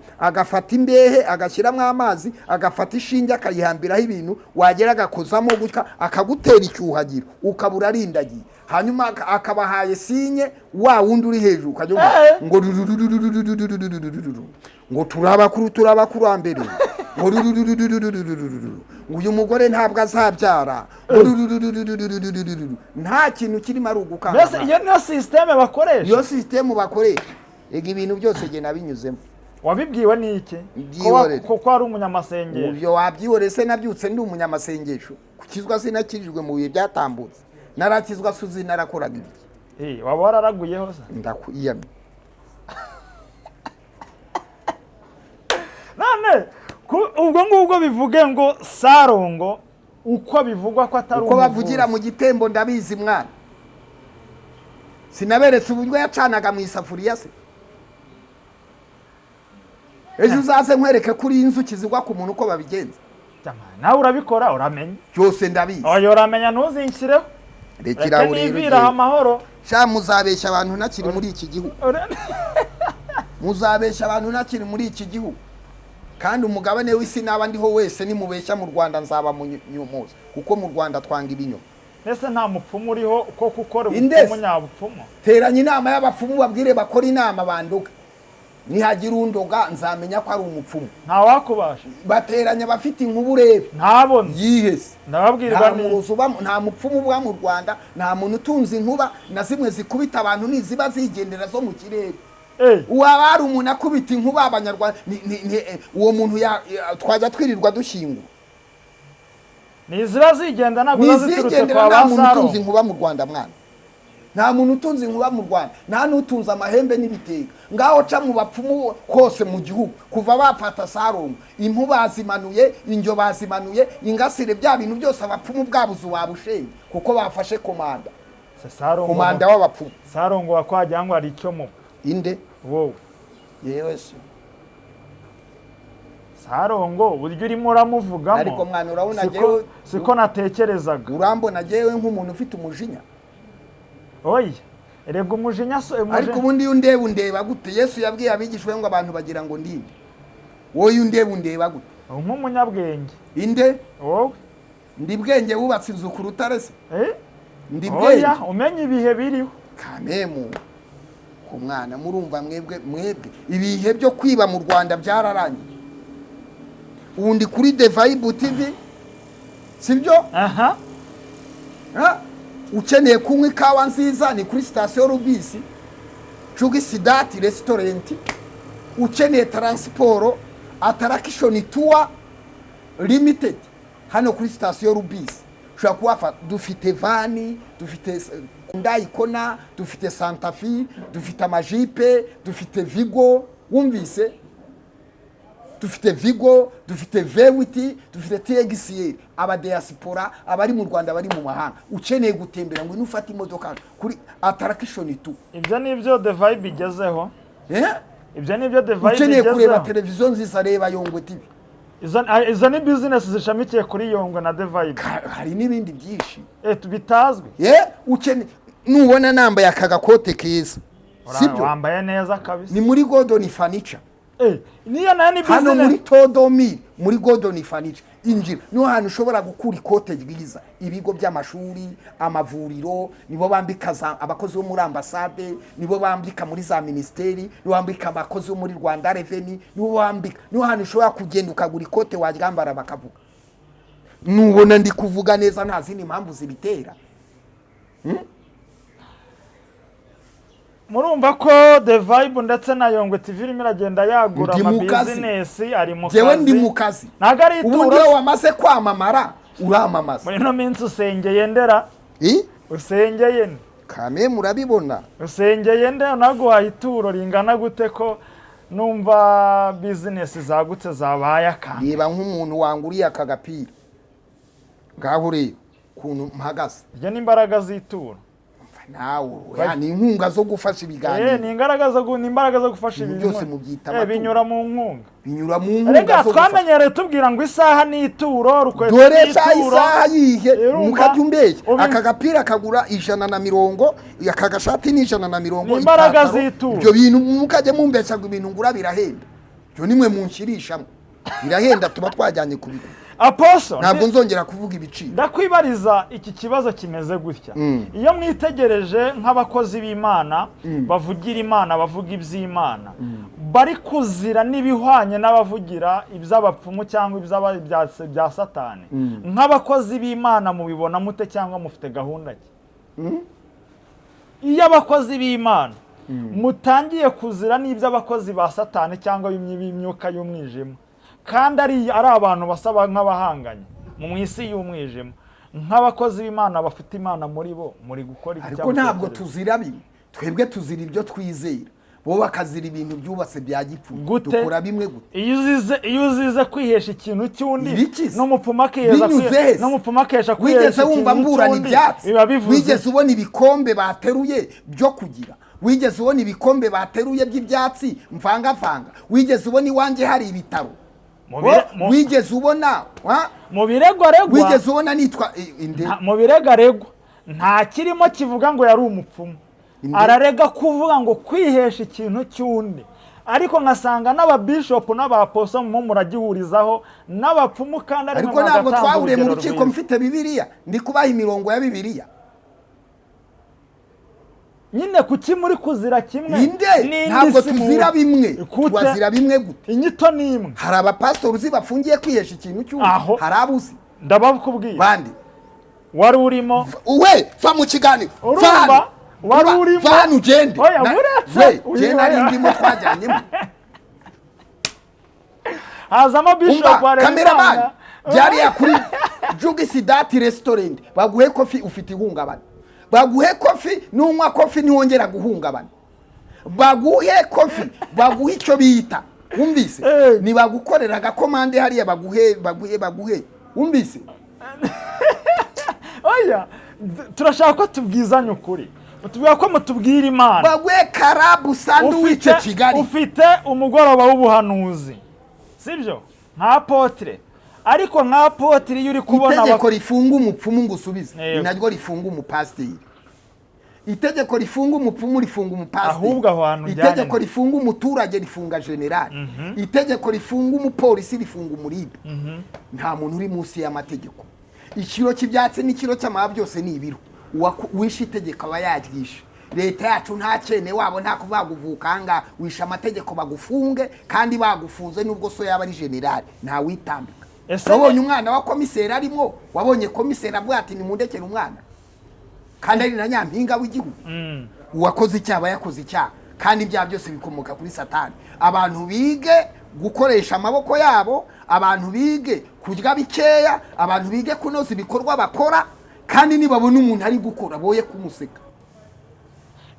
Speaker 1: imbehe, agashyiramo amazi, agafata ishinge, akayihambiraho ibintu, wagera agakozamo gutya, akagutera icyuhagiro, ukaba urarindagiye. Hanyuma akabahaye sinye wa wundi uri hejuru, ukajya wumva ngo rurururururururururururu, ngo turabakuru, turabakurambere, ngo rururururururururu, ngo uyu mugore ntabwo azabyara, ngo rururururururururu. Nta kintu kirimo, ari ugukanga.
Speaker 2: Mbese iyo niyo sisiteme bakoresha?
Speaker 1: Iyo sisitemu bakoresha. Ega ibintu byose jye nabinyuzemo.
Speaker 2: Wabibwiwe n'iki?
Speaker 1: Byihorere.
Speaker 2: Ko ari umunyamasengesho?
Speaker 1: Ibyo wabyihoreye se? Nabyutse ndi umunyamasengesho? Kukizwa sinakijijwe mu bihe byatambutse? Narakizwa suzi narakoraga ibiki?
Speaker 2: Waba wararaguyeho se?
Speaker 1: Ndakwiyamye.
Speaker 2: None ubwo ngubwo bivuge ngo Sarongo uko bivugwa ko atari
Speaker 1: Uko bavugira mu
Speaker 2: umuvuzi.
Speaker 1: gitembo ndabizi mwana. Sinaberetse uburyo yacanaga mu isafuriya se? Ejo uzaze nkwereke kuri inzuki zigwa ku muntu uko babigenza.
Speaker 2: Jamani, nawe urabikora, uramenya?
Speaker 1: Byose ndabizi.
Speaker 2: Oya, uramenya, ntuzinshyireho.
Speaker 1: Rekera
Speaker 2: Reka
Speaker 1: aho rero.
Speaker 2: nivire aha
Speaker 1: Ugende.
Speaker 2: amahoro.
Speaker 1: Sha, muzabeshya abantu ntakiri muri iki gihugu. Muzabeshya abantu ntakiri muri iki gihugu, kandi umugabane w'isi naba ndiho wese, nimubeshya mu Rwanda nzaba munyumuza, kuko mu Rwanda twanga ibinyoma.
Speaker 2: Mbese nta mupfumu uriho ko gukora
Speaker 1: Indese.
Speaker 2: ubupfumu nyabupfumu?
Speaker 1: Teranya inama y'abapfumu, babwire bakora inama bandoga. Nihagira undoga nzamenya ko ari umupfumu.
Speaker 2: Ntawakubasha.
Speaker 1: Bateranya abafite inkuba urebe.
Speaker 2: Ntabone.
Speaker 1: Yihese.
Speaker 2: Ndababwirwa
Speaker 1: Nta
Speaker 2: ni
Speaker 1: murozi uba, nta mupfumu uba mu Rwanda, nta muntu utunze inkuba na zimwe zikubita abantu niziba zigendera zo mu kirere. Uwaba hari umuntu akubita inkuba abanyarwanda uwo muntu twajya twirirwa dushyingura.
Speaker 2: Ni iziba zigenda, ntabwo ziba ziturutse
Speaker 1: Ntizigendera.
Speaker 2: kwa
Speaker 1: Nta
Speaker 2: ba
Speaker 1: muntu utunze
Speaker 2: Sarongo.
Speaker 1: inkuba mu Rwanda mwana, nta muntu utunze inkuba mu Rwanda, nta n'utunze amahembe n'ibitega. Ngaho ca mu bapfumu hose mu gihugu, kuva bafata Sarongo, impu bazimanuye, injyo bazimanuye, ingasire, bya bintu byose, abapfumu bwabuze wabushenye kuko bafashe komanda.
Speaker 2: Se Sarongo
Speaker 1: Komanda w'abapfumu.
Speaker 2: Sarongo wakwagira ngo hari icyo mu
Speaker 1: Inde?
Speaker 2: Wowe.
Speaker 1: Yewe se.
Speaker 2: Sarongo uburyo urimo uramuvugamo,
Speaker 1: Ariko mwana, urabona
Speaker 2: siko natekerezaga.
Speaker 1: Urambona jyewe nk'umuntu ufite umujinya?
Speaker 2: Oya, erega umujinya so
Speaker 1: Ariko ubundi iyo undeba, undeba gute? Yesu yabwiye abigishwa be ngo abantu bagira ngo ndinde. Wowe iyo undeba, undeba gute?
Speaker 2: Nk'umunyabwenge.
Speaker 1: Inde?
Speaker 2: Wowe.
Speaker 1: Ndi bwenge wubatse inzu ku rutare se?
Speaker 2: Eh?
Speaker 1: Ndi bwenge?
Speaker 2: Oya, umenya ibihe biriho.
Speaker 1: Kamemu ku mwana, murumva mwebwe ibihe byo kwiba mu Rwanda byararangiye. Ubu ndi kuri The Vibe TV, sibyo?
Speaker 2: Aha.
Speaker 1: Ha? Ukeneye kunywa ikawa nziza ni kuri sitasiyo Rubisi, Cugisidati restaurant. Ukeneye transport, Attraction Tour Limited, hano kuri sitasiyo Rubisi ushobora kuhafata. Dufite van, dufite Hyundai Kona, dufite Santa Fe, dufite amajipe, dufite Vigo, wumvise? Dufite Vigo, dufite V8, dufite TXL. Abadiaspora, abari mu Rwanda, abari mu mahanga, ukeneye gutembera ngo ufate imodoka kuri Attraction Tour.
Speaker 2: Ibyo ni ibyo The Vibe igezeho.
Speaker 1: Eh?
Speaker 2: Ibyo ni ibyo The Vibe
Speaker 1: Ukeneye kureba
Speaker 2: igezeho.
Speaker 1: televiziyo nziza, reba Yongwe TV.
Speaker 2: Izo ni business zishamikiye kuri Yongwe na The Vibe.
Speaker 1: Hari n'ibindi byinshi.
Speaker 2: Bitazwi.
Speaker 1: Ye, ukeneye, nubona nambaye aka gakote keza, sibyo?
Speaker 2: Wambaye neza kabisa.
Speaker 1: Ni muri Godoni Furniture.
Speaker 2: Niyo nayo ni
Speaker 1: Hano muri
Speaker 2: business.
Speaker 1: Todomi, muri Godoni Furniture, injira, niho hantu ushobora gukura ikote ryiza. Ibigo by'amashuri, amavuriro, nibo bambika abakozi bo muri ambasade, nibo bambika muri za minisiteri, nibo bambika abakozi bo muri Rwanda Revenue, nibo bambika. Niho hantu ushobora kugenda ukagura ikote waryambara bakavuga. Nubona ndi kuvuga neza, nta zindi mpamvu zibitera.
Speaker 2: Murumva ko The Vibe ndetse na Yongwe TV irimo iragenda yagura
Speaker 1: Ndi mu kazi.
Speaker 2: amabizinesi, ari mu
Speaker 1: Njyewe ndi
Speaker 2: kazi.
Speaker 1: mu kazi.
Speaker 2: Ntabwo ari
Speaker 1: Ubundi
Speaker 2: ituro.
Speaker 1: iyo wamaze kwamamara uramamaza.
Speaker 2: Muri ino minsi usengeye ndera?
Speaker 1: I?
Speaker 2: Usengeye nde?
Speaker 1: Kame murabibona.
Speaker 2: Usengeye nde? Naguhaye ituro ringana gute ko numva bizinesi zagutse zabaye akantu?
Speaker 1: Reba nk'umuntu wanguriye aka gapira, ngaho ureba ukuntu mpagaze.
Speaker 2: Ibyo ni imbaraga z'ituro.
Speaker 1: Umva nawe, oya, ni inkunga zo gufasha ibiganiro.
Speaker 2: Ni imbaraga zo gufasha
Speaker 1: Ibintu
Speaker 2: ibintu.
Speaker 1: byose mubyita amaturo.
Speaker 2: Binyura mu nkunga.
Speaker 1: Binyura mu nkunga
Speaker 2: Rega
Speaker 1: zo gufasha.
Speaker 2: twamenyereye tubwira ngo isaha ni ituro, rukweto
Speaker 1: Dore
Speaker 2: ni
Speaker 1: sa
Speaker 2: ituro.
Speaker 1: isaha yihe?
Speaker 2: Urumva?
Speaker 1: Mukajya umbeshya. Aka gapira kagura 120, aka gashati ni 120.
Speaker 2: Ni imbaraga
Speaker 1: Ipantaro.
Speaker 2: z'ituro.
Speaker 1: Ibyo bintu mukajya mumbeshya ngo ibintu ngura birahenda, ibyo nimwe munshirishamo. Birahenda tuba twajyanye kubigura.
Speaker 2: Apostle,
Speaker 1: Ntabwo nzongera kuvuga ibiciro.
Speaker 2: Ndakwibariza iki kibazo kimeze gutya: iyo mwitegereje nk'abakozi b'Imana, bavugira Imana, bavuga iby'Imana, bari kuzira n'ibihwanye n'abavugira iby'abapfumu cyangwa bya Satani, nk'abakozi b'Imana mubibona mute cyangwa mufite gahunda ki iyo abakozi b'Imana mutangiye kuzira n'iby'abakozi ba Satani cyangwa b'imyuka y'umwijima, kandi ari abantu basaba nk'abahanganye mu isi y'umwijima? Nk'abakozi b'Imana bafite Imana muri bo, muri gukora iki
Speaker 1: Ariko
Speaker 2: cyangwa
Speaker 1: ntabwo
Speaker 2: mutekereza?
Speaker 1: tuzira bimwe. Twebwe tuzira ibyo twizera, bo bakazira ibintu byubatse bya gipfumu.
Speaker 2: Gute?
Speaker 1: Dukora bimwe gute?
Speaker 2: Iyo uzize kwihesha ikintu cy'undi,
Speaker 1: Ibikize?
Speaker 2: n'umupfumu akiheza
Speaker 1: Binyuze he se?
Speaker 2: n'umupfumu akihesha
Speaker 1: Wigeze
Speaker 2: kwihesha
Speaker 1: wumva
Speaker 2: ikintu
Speaker 1: mburana
Speaker 2: cy'undi,
Speaker 1: ibyatsi?
Speaker 2: biba bivuze
Speaker 1: Wigeze ubona ibikombe bateruye byo kugira? Wigeze ubona ibikombe bateruye by'ibyatsi mvangavanga? Wigeze ubona iwanjye hari ibitaro? Wigeze ubona ha?
Speaker 2: Mu birego aregwa.
Speaker 1: Wigeze ubona nitwa inde?
Speaker 2: Mu birego aregwa nta kirimo kivuga ngo yari umupfumu.
Speaker 1: Inde?
Speaker 2: Ararega kuvuga ngo kwihesha ikintu cy'undi, ariko nkasanga n'ababishopu n'abaposo mu muragihurizaho n'abapfumu, kandi ari
Speaker 1: Ariko
Speaker 2: mwe
Speaker 1: ntabwo
Speaker 2: mwagatanze
Speaker 1: twahuriye mu
Speaker 2: urugero
Speaker 1: rukiko
Speaker 2: rwiza.
Speaker 1: mfite Bibiliya, ndi kubaha imirongo ya Bibiliya.
Speaker 2: Nyine kuki muri kuzira kimwe
Speaker 1: Inde?
Speaker 2: n'indi
Speaker 1: Ntabwo
Speaker 2: si mu-
Speaker 1: tuzira bimwe.
Speaker 2: Kute?
Speaker 1: Turazira bimwe gute?
Speaker 2: Inyito ni imwe.
Speaker 1: Hari abapasitori uzi bafungiye kwihesha ikintu cy'undi?
Speaker 2: Aho.
Speaker 1: Hari abuzi?
Speaker 2: Ndabakubwiye.
Speaker 1: Bande?
Speaker 2: Wari urimo.
Speaker 1: We, va mu kiganiro.
Speaker 2: Urumva?
Speaker 1: Va hano.
Speaker 2: Wari urimo.
Speaker 1: Va hano ugende.
Speaker 2: Oya, buretse.
Speaker 1: We, jye nari ndimo, twajyanyemo.
Speaker 2: Hazamo bishop
Speaker 1: Umva,
Speaker 2: wa
Speaker 1: cameraman, byariya kuri Jugisi Dati Restaurant, baguhe coffee. Ufite ihungabana, baguhe coffee. Nunywa coffee ntiwongera guhungabana. Baguhe coffee, baguhe icyo bita, wumvise? Nibagukorera agakomande hariya, baguhe, baguhe, baguhe, wumvise?
Speaker 2: Oya, turashaka ko tubwizanya ukuri, tubwira ko mutubwira Imana.
Speaker 1: Baguhe karabu sandwich. Kigali.
Speaker 2: Ufite umugoroba w'ubuhanuzi, sibyo? Nka apôtre, ariko nka apôtre iyo uri kubona
Speaker 1: Itegeko rifunga umupfumu, ngo usubize,
Speaker 2: Yego.
Speaker 1: ni naryo rifunga umupasiteri. Itegeko rifunga umupfumu rifunga umupasiteri.
Speaker 2: Ahubwo aho hantu ujyanye
Speaker 1: Itegeko rifunga umuturage rifunga generali. Itegeko rifunga umupolisi rifunga umuribe. Nta muntu uri munsi y'amategeko. Ikiro cy'ibyatsi n'ikiro cy'amahaba byose ni ibiro. Uwishe itegeko aba yaryishe. Leta yacu nta cyene wabo, nta kuvuga ngo uvuka ahangaha wishe amategeko bagufunge, kandi bagufunze nubwo so yaba ari generali, ntawitambika.
Speaker 2: Ese
Speaker 1: Wabonye umwana wa komiseri arimo? Wabonye komiseri avuga ati nimundekere umwana, kandi ari na nyampinga w'igihugu? Uwakoze icyaha aba yakoze icyaha, kandi ibyaha byose bikomoka kuri Satani. Abantu bige gukoresha amaboko yabo, abantu bige kurya bikeya, abantu bige kunoza ibikorwa bakora, kandi nibabona umuntu ari gukora boye kumuseka.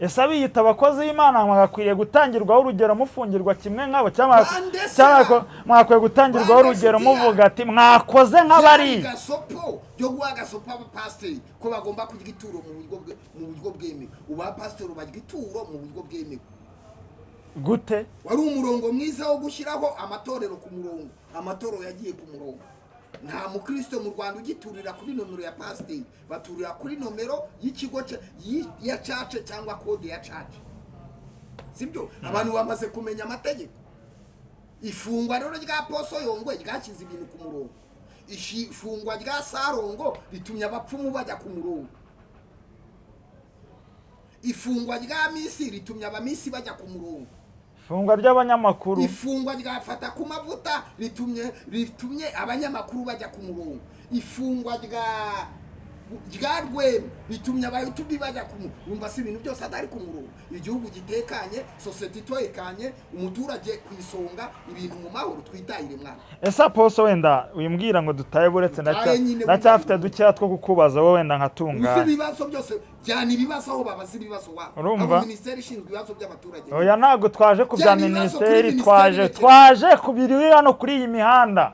Speaker 2: Ese abiyita abakozi b'Imana mwagakwiriye gutangirwaho urugero mufungirwa kimwe nk'abo, cyangwa
Speaker 1: Bande se?
Speaker 2: cyangwa mwakwiye gutangirwaho
Speaker 1: Bande
Speaker 2: urugero
Speaker 1: se?
Speaker 2: muvuga ati mwakoze nk'abari
Speaker 1: Gasopo ryo guha gasopo abapasiteri ko bagomba kurya ituro mu buryo bwemewe. Ubu abapasiteri barya ituro mu buryo bwemewe.
Speaker 2: Gute?
Speaker 1: Wari umurongo mwiza wo gushyiraho amatorero ku murongo. Amatorero yagiye ku murongo. Nta mukristo mu Rwanda ugiturira kuri nomero ya pasiteri, baturira kuri nomero y'ikigo ya church cyangwa code ya church, sibyo? Abantu bamaze kumenya amategeko. Ifungwa rero rya Apostle Yongwe ryashyize ibintu ku murongo. Ifungwa rya Sarongo ritumye abapfumu bajya ku murongo. Ifungwa rya Miss ritumye abamisi bajya ku murongo.
Speaker 2: Ifungwa ry'abanyamakuru.
Speaker 1: Ifungwa rya Fata ku Mavuta ritumye abanyamakuru bajya ku murongo. Ifungwa rya Rya Rwema bitumye abayutubi bajya ku wumva si ibintu byose atari ku murongo. Igihugu gitekanye, sosiyete itekanye, umuturage ku isonga, ibintu mu mahoro, twitahire mwana.
Speaker 2: Ese aposo, wenda wimbwira ngo dutahe, buretse
Speaker 1: Dutahe nyine,
Speaker 2: ndacyafite dukeya two kukubaza wowe, wenda
Speaker 1: uzi
Speaker 2: nkatunganya.
Speaker 1: Ibibazo byose byana ibibazo aho babaza ibibazo wabo.
Speaker 2: Urumva?
Speaker 1: Abo minisiteri ishinzwe ibibazo by'abaturage.
Speaker 2: Oya, ntabwo twaje ku bya
Speaker 1: Byana ibibazo kuri
Speaker 2: minisiteri,
Speaker 1: minisiteri
Speaker 2: twaje
Speaker 1: rekera.
Speaker 2: twaje ku biri hano kuri iyi mihanda,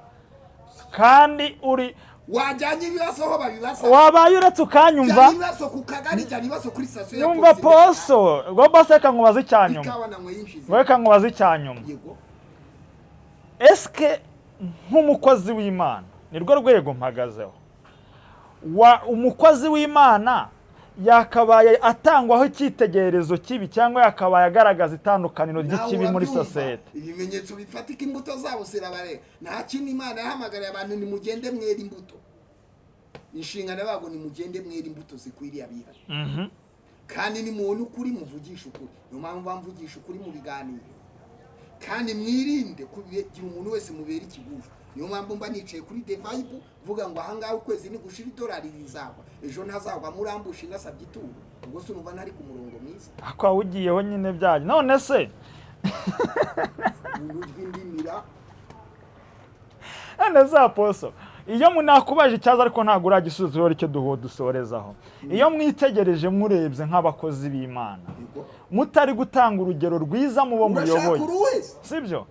Speaker 2: kandi uri
Speaker 1: Wajyanye ibibazo aho babibaza.
Speaker 2: Wabaye uretse ukanyumva.
Speaker 1: Jyana ibibazo ku kagari, jyana ibibazo kuri sitasiyo ya
Speaker 2: Nyumva.
Speaker 1: polisi.
Speaker 2: Poso ngomba se, reka nkubaze icya nyuma.
Speaker 1: Ikawa nanyweye inshize.
Speaker 2: Reka nkubaze icya nyuma.
Speaker 1: Yego.
Speaker 2: Esike nk'umukozi w'Imana, nirwo rwego mpagazeho, wa umukozi w'Imana yakabaye atangwaho icyitegererezo kibi, cyangwa yakabaye agaragaza itandukaniro
Speaker 1: Nawe
Speaker 2: ry'ikibi muri
Speaker 1: urabyumva.
Speaker 2: sosiyete?
Speaker 1: Ibimenyetso bifatika, imbuto zabo zirabareba. Nta kindi Imana yahamagariye abantu, nimugende mwera imbuto. Inshingano yabo, nimugende mwera imbuto zikwiriye abihana. Kandi nimubona ukuri, muvugisha ukuri. Niyo mpamvu bamvugisha ukuri mu biganiro. Kandi mwirinde kugira umuntu wese mubera ikigusha. Niyo mpamvu mba nicaye kuri The Vibe mvuga ngo ahangaha ukwezi nigushira idolari rizagwa, ejo ntazagwa murambusha inasabye ituro. Ubwo se urumva ntari ku murongo mwiza?
Speaker 2: Ako wawugiyeho nyine byanyu none se?
Speaker 1: Ubu rw'indimira.
Speaker 2: None za poso, iyo nakubaje ikibazo ariko ntabwo uragisubiza, icyo dusorezaho, iyo mwitegereje, murebye nk'abakozi b'Imana, mutari gutanga urugero rwiza mu bo
Speaker 1: Urashaka
Speaker 2: muyoboye,
Speaker 1: uruwese.
Speaker 2: sibyo?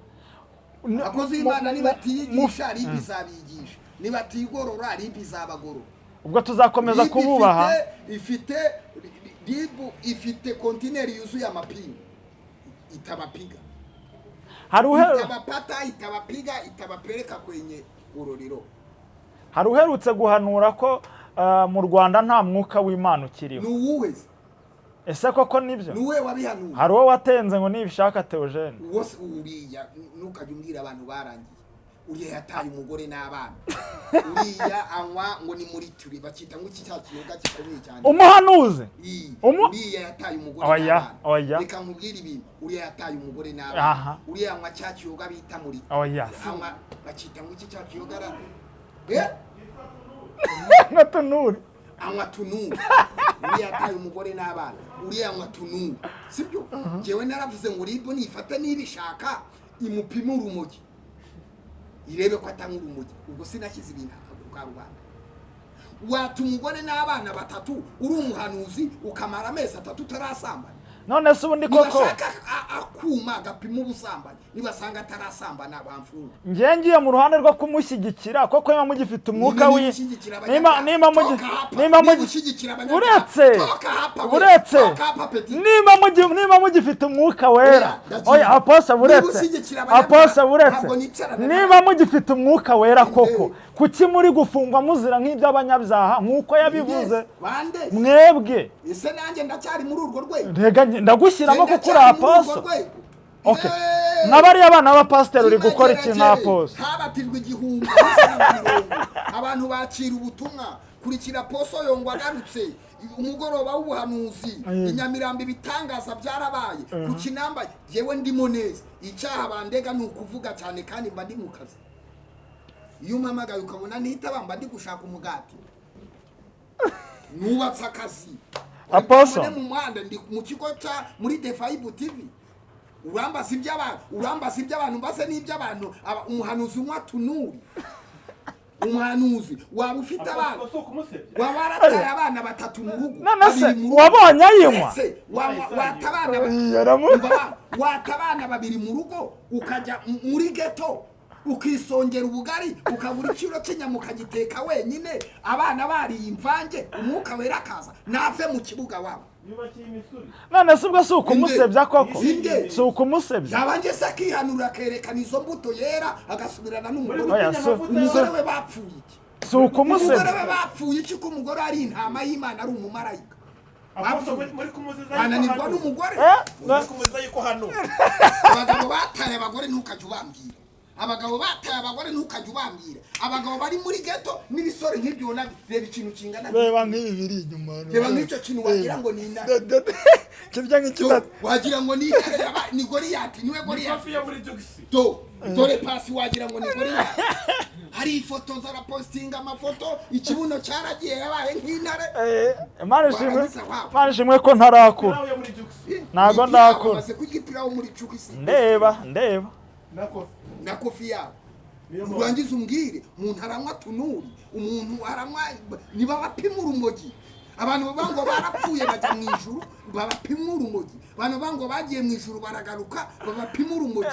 Speaker 1: Abakozi b'Imana nibatiyigisha, RIB izabigisha. Nibatigorora, RIB izabagorora.
Speaker 2: Ubwo tuzakomeza
Speaker 1: RIB
Speaker 2: kububaha.
Speaker 1: Ifite RIB ifite kontineri yuzuye amapingu, itabapiga.
Speaker 2: Hari
Speaker 1: Itabapata, itabapiga, itabapeleka kwenye gororero.
Speaker 2: Hari uherutse guhanura ko mu Rwanda nta mwuka w'Imana ukiriho.
Speaker 1: Ni uwuhe se?
Speaker 2: Ese koko nibyo?
Speaker 1: Ni uwuhe wabihanuye?
Speaker 2: Hari uwo watenze ngo nibishaka Theogene.
Speaker 1: Uwo se uriya, ntukajya umbwira abantu barangiye. Uriya yataye umugore n'abana. Uriya anywa ngo ni muri turi bakita ngo iki cya kiyoga gikomeye cyane.
Speaker 2: Umuhanuzi.
Speaker 1: Ii, uriya yataye umugore
Speaker 2: Oya,
Speaker 1: n'abana.
Speaker 2: oya.
Speaker 1: Reka nkubwire ibintu. Uriya yataye umugore n'abana. Uriya anywa cya kiyoga bita muri
Speaker 2: Oya.
Speaker 1: anywa bakita ngo iki cya kiyoga ra eh.
Speaker 2: Nka tunuri.
Speaker 1: Anywa tunuru. Uriya yataye umugore n'abana, uriya anywa tunuru, sibyo? Njyewe naravuze ngo RIB nifata nibishaka imupime urumogi, irebe ko atanywa urumogi. Ubwo sinashyize ibintu ku karubanda. Wata umugore n'abana batatu, uri umuhanuzi, ukamara amezi 3 utarasambana?
Speaker 2: None se ubundi koko
Speaker 1: Nibashaka akuma gapima ubusambanyi, nibasanga atarasambana bamfunga.
Speaker 2: Njye ngiye mu ruhande rwo kumushyigikira koko, niba mugifite umwuka
Speaker 1: Niba
Speaker 2: wi
Speaker 1: ushyigikira
Speaker 2: niba
Speaker 1: abanyabyaha,
Speaker 2: niba mugi
Speaker 1: toka hapa.
Speaker 2: niba
Speaker 1: Niba
Speaker 2: mugi
Speaker 1: ushyigikira abanyabyaha,
Speaker 2: uretse
Speaker 1: toka hapa we.
Speaker 2: Uretse
Speaker 1: Toka hapa, petit.
Speaker 2: niba mugifite umwuka wera.
Speaker 1: Oya, ndagiye.
Speaker 2: Oya aposa,
Speaker 1: Niba
Speaker 2: buretse
Speaker 1: ushyigikira abanyabyaha,
Speaker 2: aposa, buretse
Speaker 1: ntabwo nicarana
Speaker 2: niba
Speaker 1: nawe.
Speaker 2: mugifite umwuka wera koko, kuki muri gufungwa muzira nk'iby'abanyabyaha nk'uko yabivuze?
Speaker 1: Yes, bande?
Speaker 2: Mwebwe.
Speaker 1: Ese nanjye ndacyari muri urwo rwego?
Speaker 2: Rega ndagushyiramo kuko uri
Speaker 1: Ndacyari muri urwo
Speaker 2: aposo.
Speaker 1: rwego.
Speaker 2: Okay.
Speaker 1: Yeee!
Speaker 2: Nka bariya bana b'abapasiteri, uri gukora iki nka aposo?
Speaker 1: Habatijwe 1000 150. Abantu bakira ubutumwa. Kurikira poso Yongwa agarutse, umugoroba w'ubuhanuzi i Nyamirambo, ibitangaza byarabaye ku Kinamba. Yewe, ndimo neza. Icyaha bandega ni ukuvuga cyane, kandi mba ndi mu kazi. Iyo umpamagaye ukabona nitaba, mba ndi gushaka umugati, nubatse akazi.
Speaker 2: Apostle.
Speaker 1: Mbone mu muhanda, ndi mu kigo cya muri The Vibe TV. Urambaza iby'abantu, urambaza iby'abantu, mbaze n'iby'abantu. Umuhanuzi unywa tunuri, umuhanuzi waba ufite abana,
Speaker 3: si ukumusebya.
Speaker 1: waba warataye abana batatu mu rugo,
Speaker 2: None se
Speaker 1: babiri mu rugo.
Speaker 2: wabonye ayinywa?
Speaker 1: Ese wata abana Umva wata abana babiri mu rugo, ukajya muri geto, ukisongera ubugari, ukabura ikiro cy'inyama, ukagiteka wenyine, abana bariye imvange, umwuka wera akaza? Nave mu kibuga wabo.
Speaker 3: Yubakiye imisuri.
Speaker 2: None se ubwo si ukumusebya koko?
Speaker 1: Inde?
Speaker 2: Si ukumusebya?
Speaker 1: Yaba se akihanura, akerekana izo mbuto yera, agasubirana n'umugore
Speaker 2: Oya,
Speaker 1: we. Umugore we bapfuye iki?
Speaker 2: Si ukumusebya?
Speaker 1: Umugore we bapfuye iki, ko umugore ari intama y'Imana, ari umumarayika?
Speaker 3: Apostle,
Speaker 1: Bapfuye.
Speaker 3: muri kumuziza yuko
Speaker 1: Bananirwa
Speaker 3: hano.
Speaker 1: n'umugore.
Speaker 2: Eh?
Speaker 3: Muri kumuziza yuko hano.
Speaker 1: Abagabo bataye abagore, ntukajya ubambwira. Abagabo bataye abagore, ntukajya ubambwira. Abagabo bari muri geto n'ibisore nk'ibyo ubona, reba ikintu kingana.
Speaker 2: Reba nk'ibi biri inyuma.
Speaker 1: Reba nk'icyo kintu, wagira ngo ni intare.
Speaker 2: Kirya nk'ikidata.
Speaker 1: Wagira ngo ni intare ni Goriyati, niwe
Speaker 3: Ni
Speaker 1: Goriyati.
Speaker 3: kofi yo muri jugisi.
Speaker 1: Do dore pasi, wagira ngo ni Goriyati. Arifotoza, arapositinga amafoto, ikibuno cyaragiye, yabaye nk'intare.
Speaker 2: Imana ishimwe.
Speaker 1: Warangiza waba.
Speaker 2: Imana ishimwe ko ntarakura.
Speaker 3: Nawe muri Jux.
Speaker 2: Ntago
Speaker 1: Ipirawu,
Speaker 2: ndakura.
Speaker 1: Amaze kurya ipirawu muri Jugisi.
Speaker 2: Ndeba, ndeba.
Speaker 3: Na kofi.
Speaker 1: Na kofi yabo.
Speaker 3: Niyo mpamvu.
Speaker 1: Urangiza umbwire, umuntu aranywa tunuri, umuntu aranywa, niba bapima urumogi. Abantu bavuga ngo barapfuye bajya mu ijuru, babapima urumogi. Abantu bavuga ngo bagiye mu ijuru baragaruka, babapima urumogi.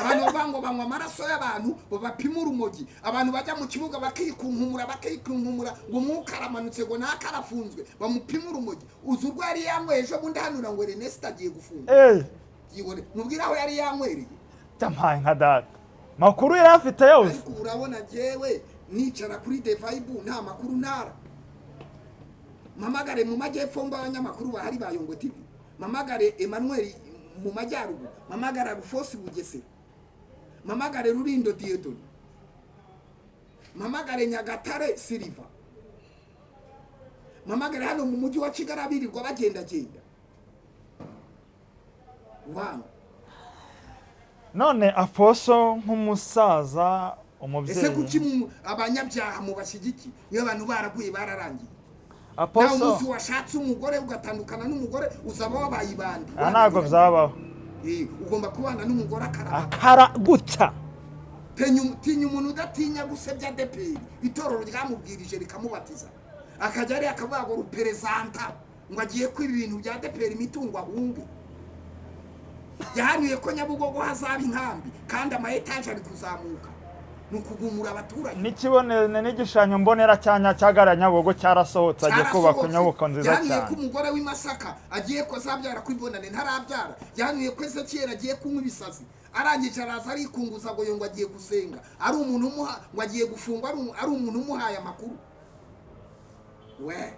Speaker 1: Abantu bavuga ngo banywa amaraso y'abantu, babapima urumogi. Abantu bajya mu kibuga bakikunkumura, bakikunkumura ngo umwuka aramanutse, ngo naka arafunzwe, bamupima urumogi. Uzi urwo yari yanyweye ejo bundi hanura ngo Ernest agiye gufungwa? Yihore, mubwire aho yari yanywereye.
Speaker 2: Cyampaye nka data, makuru yari afite yose.
Speaker 1: Ariko urabona jyewe nicara kuri The Vibe, nta makuru ntara. Mpamagare mu majyepfo ngo abanyamakuru bahari ba Yongo TV, mpamagare Emmanuel mu majyaruguru, mpamagare Arufosi Bugesera, mpamagare Rurindo Diedoni, mpamagare Nyagatare Siliva, mpamagare hano mu mujyi wa Kigali abirirwa bagendagenda wanga.
Speaker 2: None apostle, nk'umusaza,
Speaker 1: Ese kuki
Speaker 2: umubyeyi,
Speaker 1: abanyabyaha mubashyigikiye? Niyo abantu baraguye, bararangiye. Nawe
Speaker 2: apostle,
Speaker 1: umunsi washatse umugore ugatandukana n'umugore, uzaba wabaye ibandi.
Speaker 2: Aha ntabwo byabaho.
Speaker 1: Ugomba kubana n'umugore akaraba.
Speaker 2: Akara gutya.
Speaker 1: Tinya umuntu udatinya gusebya ADEPR, itorero ryamubwirije rikamubatiza, akajya ariya akavuga ngo ruperezanta, ngo agiye kwiba ibintu bya ADEPR, imitungo, ahunge. Yahanuye ko Nyabugogo hazaba inkambi kandi ama etaje ari kuzamuka, ni ukugumura abaturage.
Speaker 2: N'ikibone n'igishushanyo mbonera cya cyagara Nyabugogo cyarasohotse, agiye kubaka
Speaker 1: Cyarasohotse.
Speaker 2: inyubako nziza
Speaker 1: Yahanuye ko
Speaker 2: cyane.
Speaker 1: umugore w'i Masaka agiye ko azabyara kuri Bonane, ntarabyara. Yahanuye ko Ezekiyeli agiye kunywa ibisazi, arangije araza arikunguza ngo ngo agiye gusenga, ari umuntu umuha, ngo agiye gufungwa, ari umuntu umuhaye amakuru we.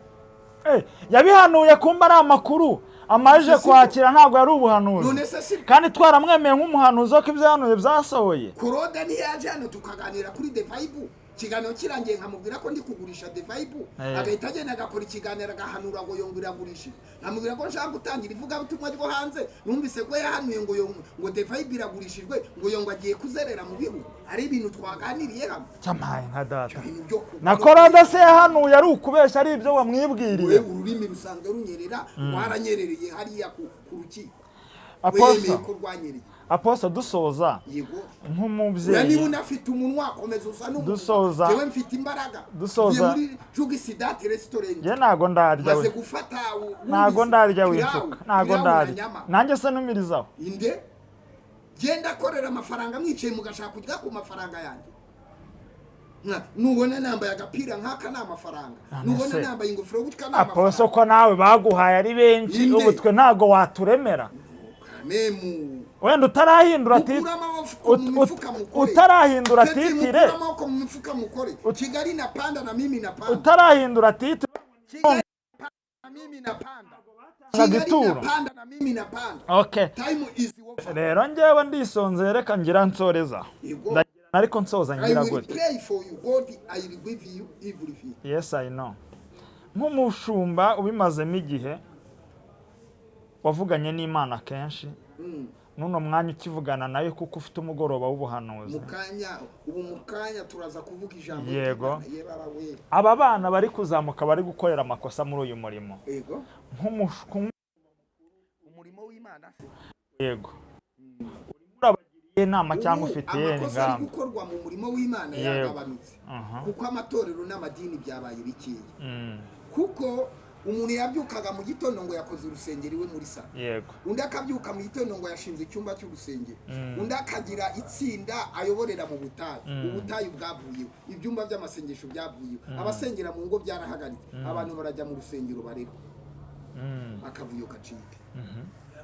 Speaker 2: Yabihanuye kumba ari amakuru amaje
Speaker 1: Ese si
Speaker 2: kwakira, ntabwo yari ubuhanuzi.
Speaker 1: None se si
Speaker 2: Kandi twaramwemeye nk'umuhanuzi ko ibyo yahanuye byasohoye.
Speaker 1: Korode ntiyaje hano tukaganira kuri The Vibe, ikiganiro kirangiye nkamubwira ko ndi kugurisha The Vibe, agahita agenda agakora ikiganiro agahanura ngo yongo iragurishije, nkamubwira ko nshaka gutangira ivugabutumwa ryo hanze, numvise ko yahanuye ngo yongo, ngo The Vibe iragurishijwe, ngo yongo agiye kuzerera mu bihugu, ari ibintu twaganiriye hano.
Speaker 2: Cyamaye nka data.
Speaker 1: Ibintu byo
Speaker 2: Na Korode se yahanuye ari ukubeshya, ari ibyo
Speaker 1: We,
Speaker 2: wamwibwiriye?
Speaker 1: ururimi rusanzwe runyerera, rwaranyerereye hariya ku rukiko, we
Speaker 2: Apostle,
Speaker 1: yemeye ko rwanyereye.
Speaker 2: Apostle, dusoza,
Speaker 1: Yego. Oya,
Speaker 2: nk'umubyeyi,
Speaker 1: niba unafite umunwa komeza usa n'umunwa.
Speaker 2: Dusoza.
Speaker 1: Jewe mfite imbaraga.
Speaker 2: Dusoza.
Speaker 1: Mvuye muri Jugisidati restaurant,
Speaker 2: njye ntago ndarya
Speaker 1: maze
Speaker 2: we.
Speaker 1: gufata
Speaker 2: Ntago
Speaker 1: wumvise,
Speaker 2: ndarya,
Speaker 1: pilawu,
Speaker 2: winsuka, ntago
Speaker 1: pilawu na
Speaker 2: ndarya.
Speaker 1: nyama.
Speaker 2: Nanjye se numirizaho?
Speaker 1: Inde genda akorera amafaranga, mwicaye mugashaka kurya ku mafaranga yanjye. Nubona nambaye agapira nk'aka ni amafaranga,
Speaker 2: None
Speaker 1: nubona
Speaker 2: se,
Speaker 1: nambaye ingofero gutya ni
Speaker 2: Apostle,
Speaker 1: amafaranga.
Speaker 2: ko nawe baguhaye ari benshi,
Speaker 1: Inde.
Speaker 2: ubu twe ntago waturemera?
Speaker 1: Memu.
Speaker 2: Wenda utarahindura
Speaker 1: Mukure amaboko mu mifuka mukore.
Speaker 2: utarahindura
Speaker 1: Peti,
Speaker 2: titre.
Speaker 1: mukure amaboko mu mifuka mukore. Kigali na panda na mimi na panda.
Speaker 2: Utarahindura titre.
Speaker 1: Kigali na panda na mimi na panda.
Speaker 2: Tanga
Speaker 1: Kigali na
Speaker 2: ituro.
Speaker 1: panda na mimi na panda.
Speaker 2: Okay.
Speaker 1: Time is over.
Speaker 2: Rero njyewe ndisonzeye, reka ngira nsoreza.
Speaker 1: Yego.
Speaker 2: Ndagira ariko nsoza
Speaker 1: I
Speaker 2: ngira
Speaker 1: will
Speaker 2: gutya.
Speaker 1: pray for you. God, I will give you everything.
Speaker 2: Yes, I know. Nk'umushumba ubimazemo igihe, wavuganye n'Imana kenshi, n'uno mwanya ukivugana nayo kuko ufite umugoroba w'ubuhanuzi.
Speaker 1: Mu kanya, ubu mu kanya turaza kuvuga ijambo
Speaker 2: Yego.
Speaker 1: ry'Imana. Ye baba we.
Speaker 2: Aba bana bari kuzamuka, bari gukorera amakosa muri uyu murimo,
Speaker 1: Yego. Umurimo w'Imana se?
Speaker 2: Yego, urimo urabagiriye inama cyangwa
Speaker 1: Ubu
Speaker 2: ufitiye
Speaker 1: amakosa ari
Speaker 2: ingamba?
Speaker 1: gukorwa mu murimo w'Imana yagabanutse, kuko amatorero n'amadini byabaye bikeya, kuko umuntu yabyukaga mu gitondo ngo yakoze urusengero iwe muri salo, undi akabyuka mu gitondo ngo yashinze icyumba cy'urusengero, undi akagira itsinda ayoborera mu butayu. Ubutayu bwavuyeho, ibyumba by'amasengesho byavuyeho, abasengera mu ngo byarahagaritse, abantu barajya mu rusengero barerwa, akavuyo gacike,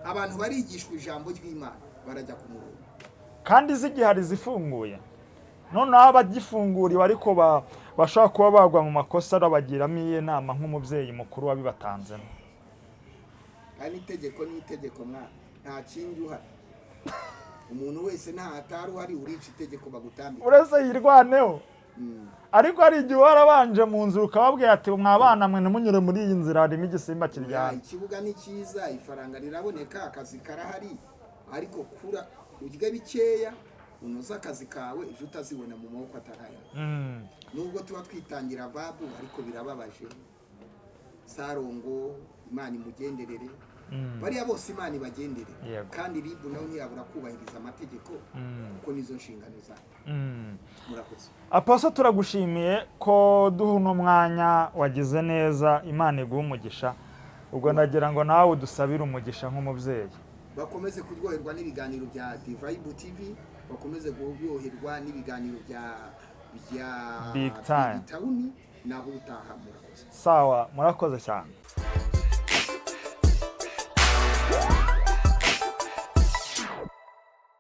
Speaker 1: abantu barigishwa ijambo ry'Imana, barajya ku murongo.
Speaker 2: Kandi zigihari zifunguye, noneho abagifunguriwe ariko bashobora kuba bagwa mu makosa, arabagiramo iyihe nama nk'umubyeyi mukuru wabibatanzemo?
Speaker 1: Kandi itegeko ni itegeko mwana, nta kindi uhari. Umuntu wese nta hatari uhari, urica itegeko bagutambika.
Speaker 2: Uretse yirwaneho, ariko hari igihe warabanje mu nzira ukababwira ati: "Mwabana mwe, ntimunyure muri iyi nzira, harimo igisimba
Speaker 1: Ya,
Speaker 2: kiryana."
Speaker 1: ikibuga ni cyiza, ifaranga riraboneka, akazi karahari, ariko kura urye bikeya. Unoze akazi kawe, ejo utazibona mu maboko atari ayawe. Nubwo tuba twitangira babu, ariko birababaje. Sarongo, Imana imugenderere. Bariya bose Imana ibagendere. Kandi RIB nawe ntiyabura kubahiriza amategeko, kuko nizo nshingano zayo. Murakoze.
Speaker 2: Apostle, turagushimiye ko duha uno mwanya. Wagize neza, Imana iguha umugisha. Ubwo ndagira ngo nawe udusabire umugisha nk'umubyeyi.
Speaker 1: Bakomeze kuryoherwa n'ibiganiro bya Divayibu TV, bakomeze kuryoherwa n'ibiganiro bya
Speaker 2: Big Time.
Speaker 1: Big Town. Naho utaha, murakoze.
Speaker 2: Sawa, murakoze cyane.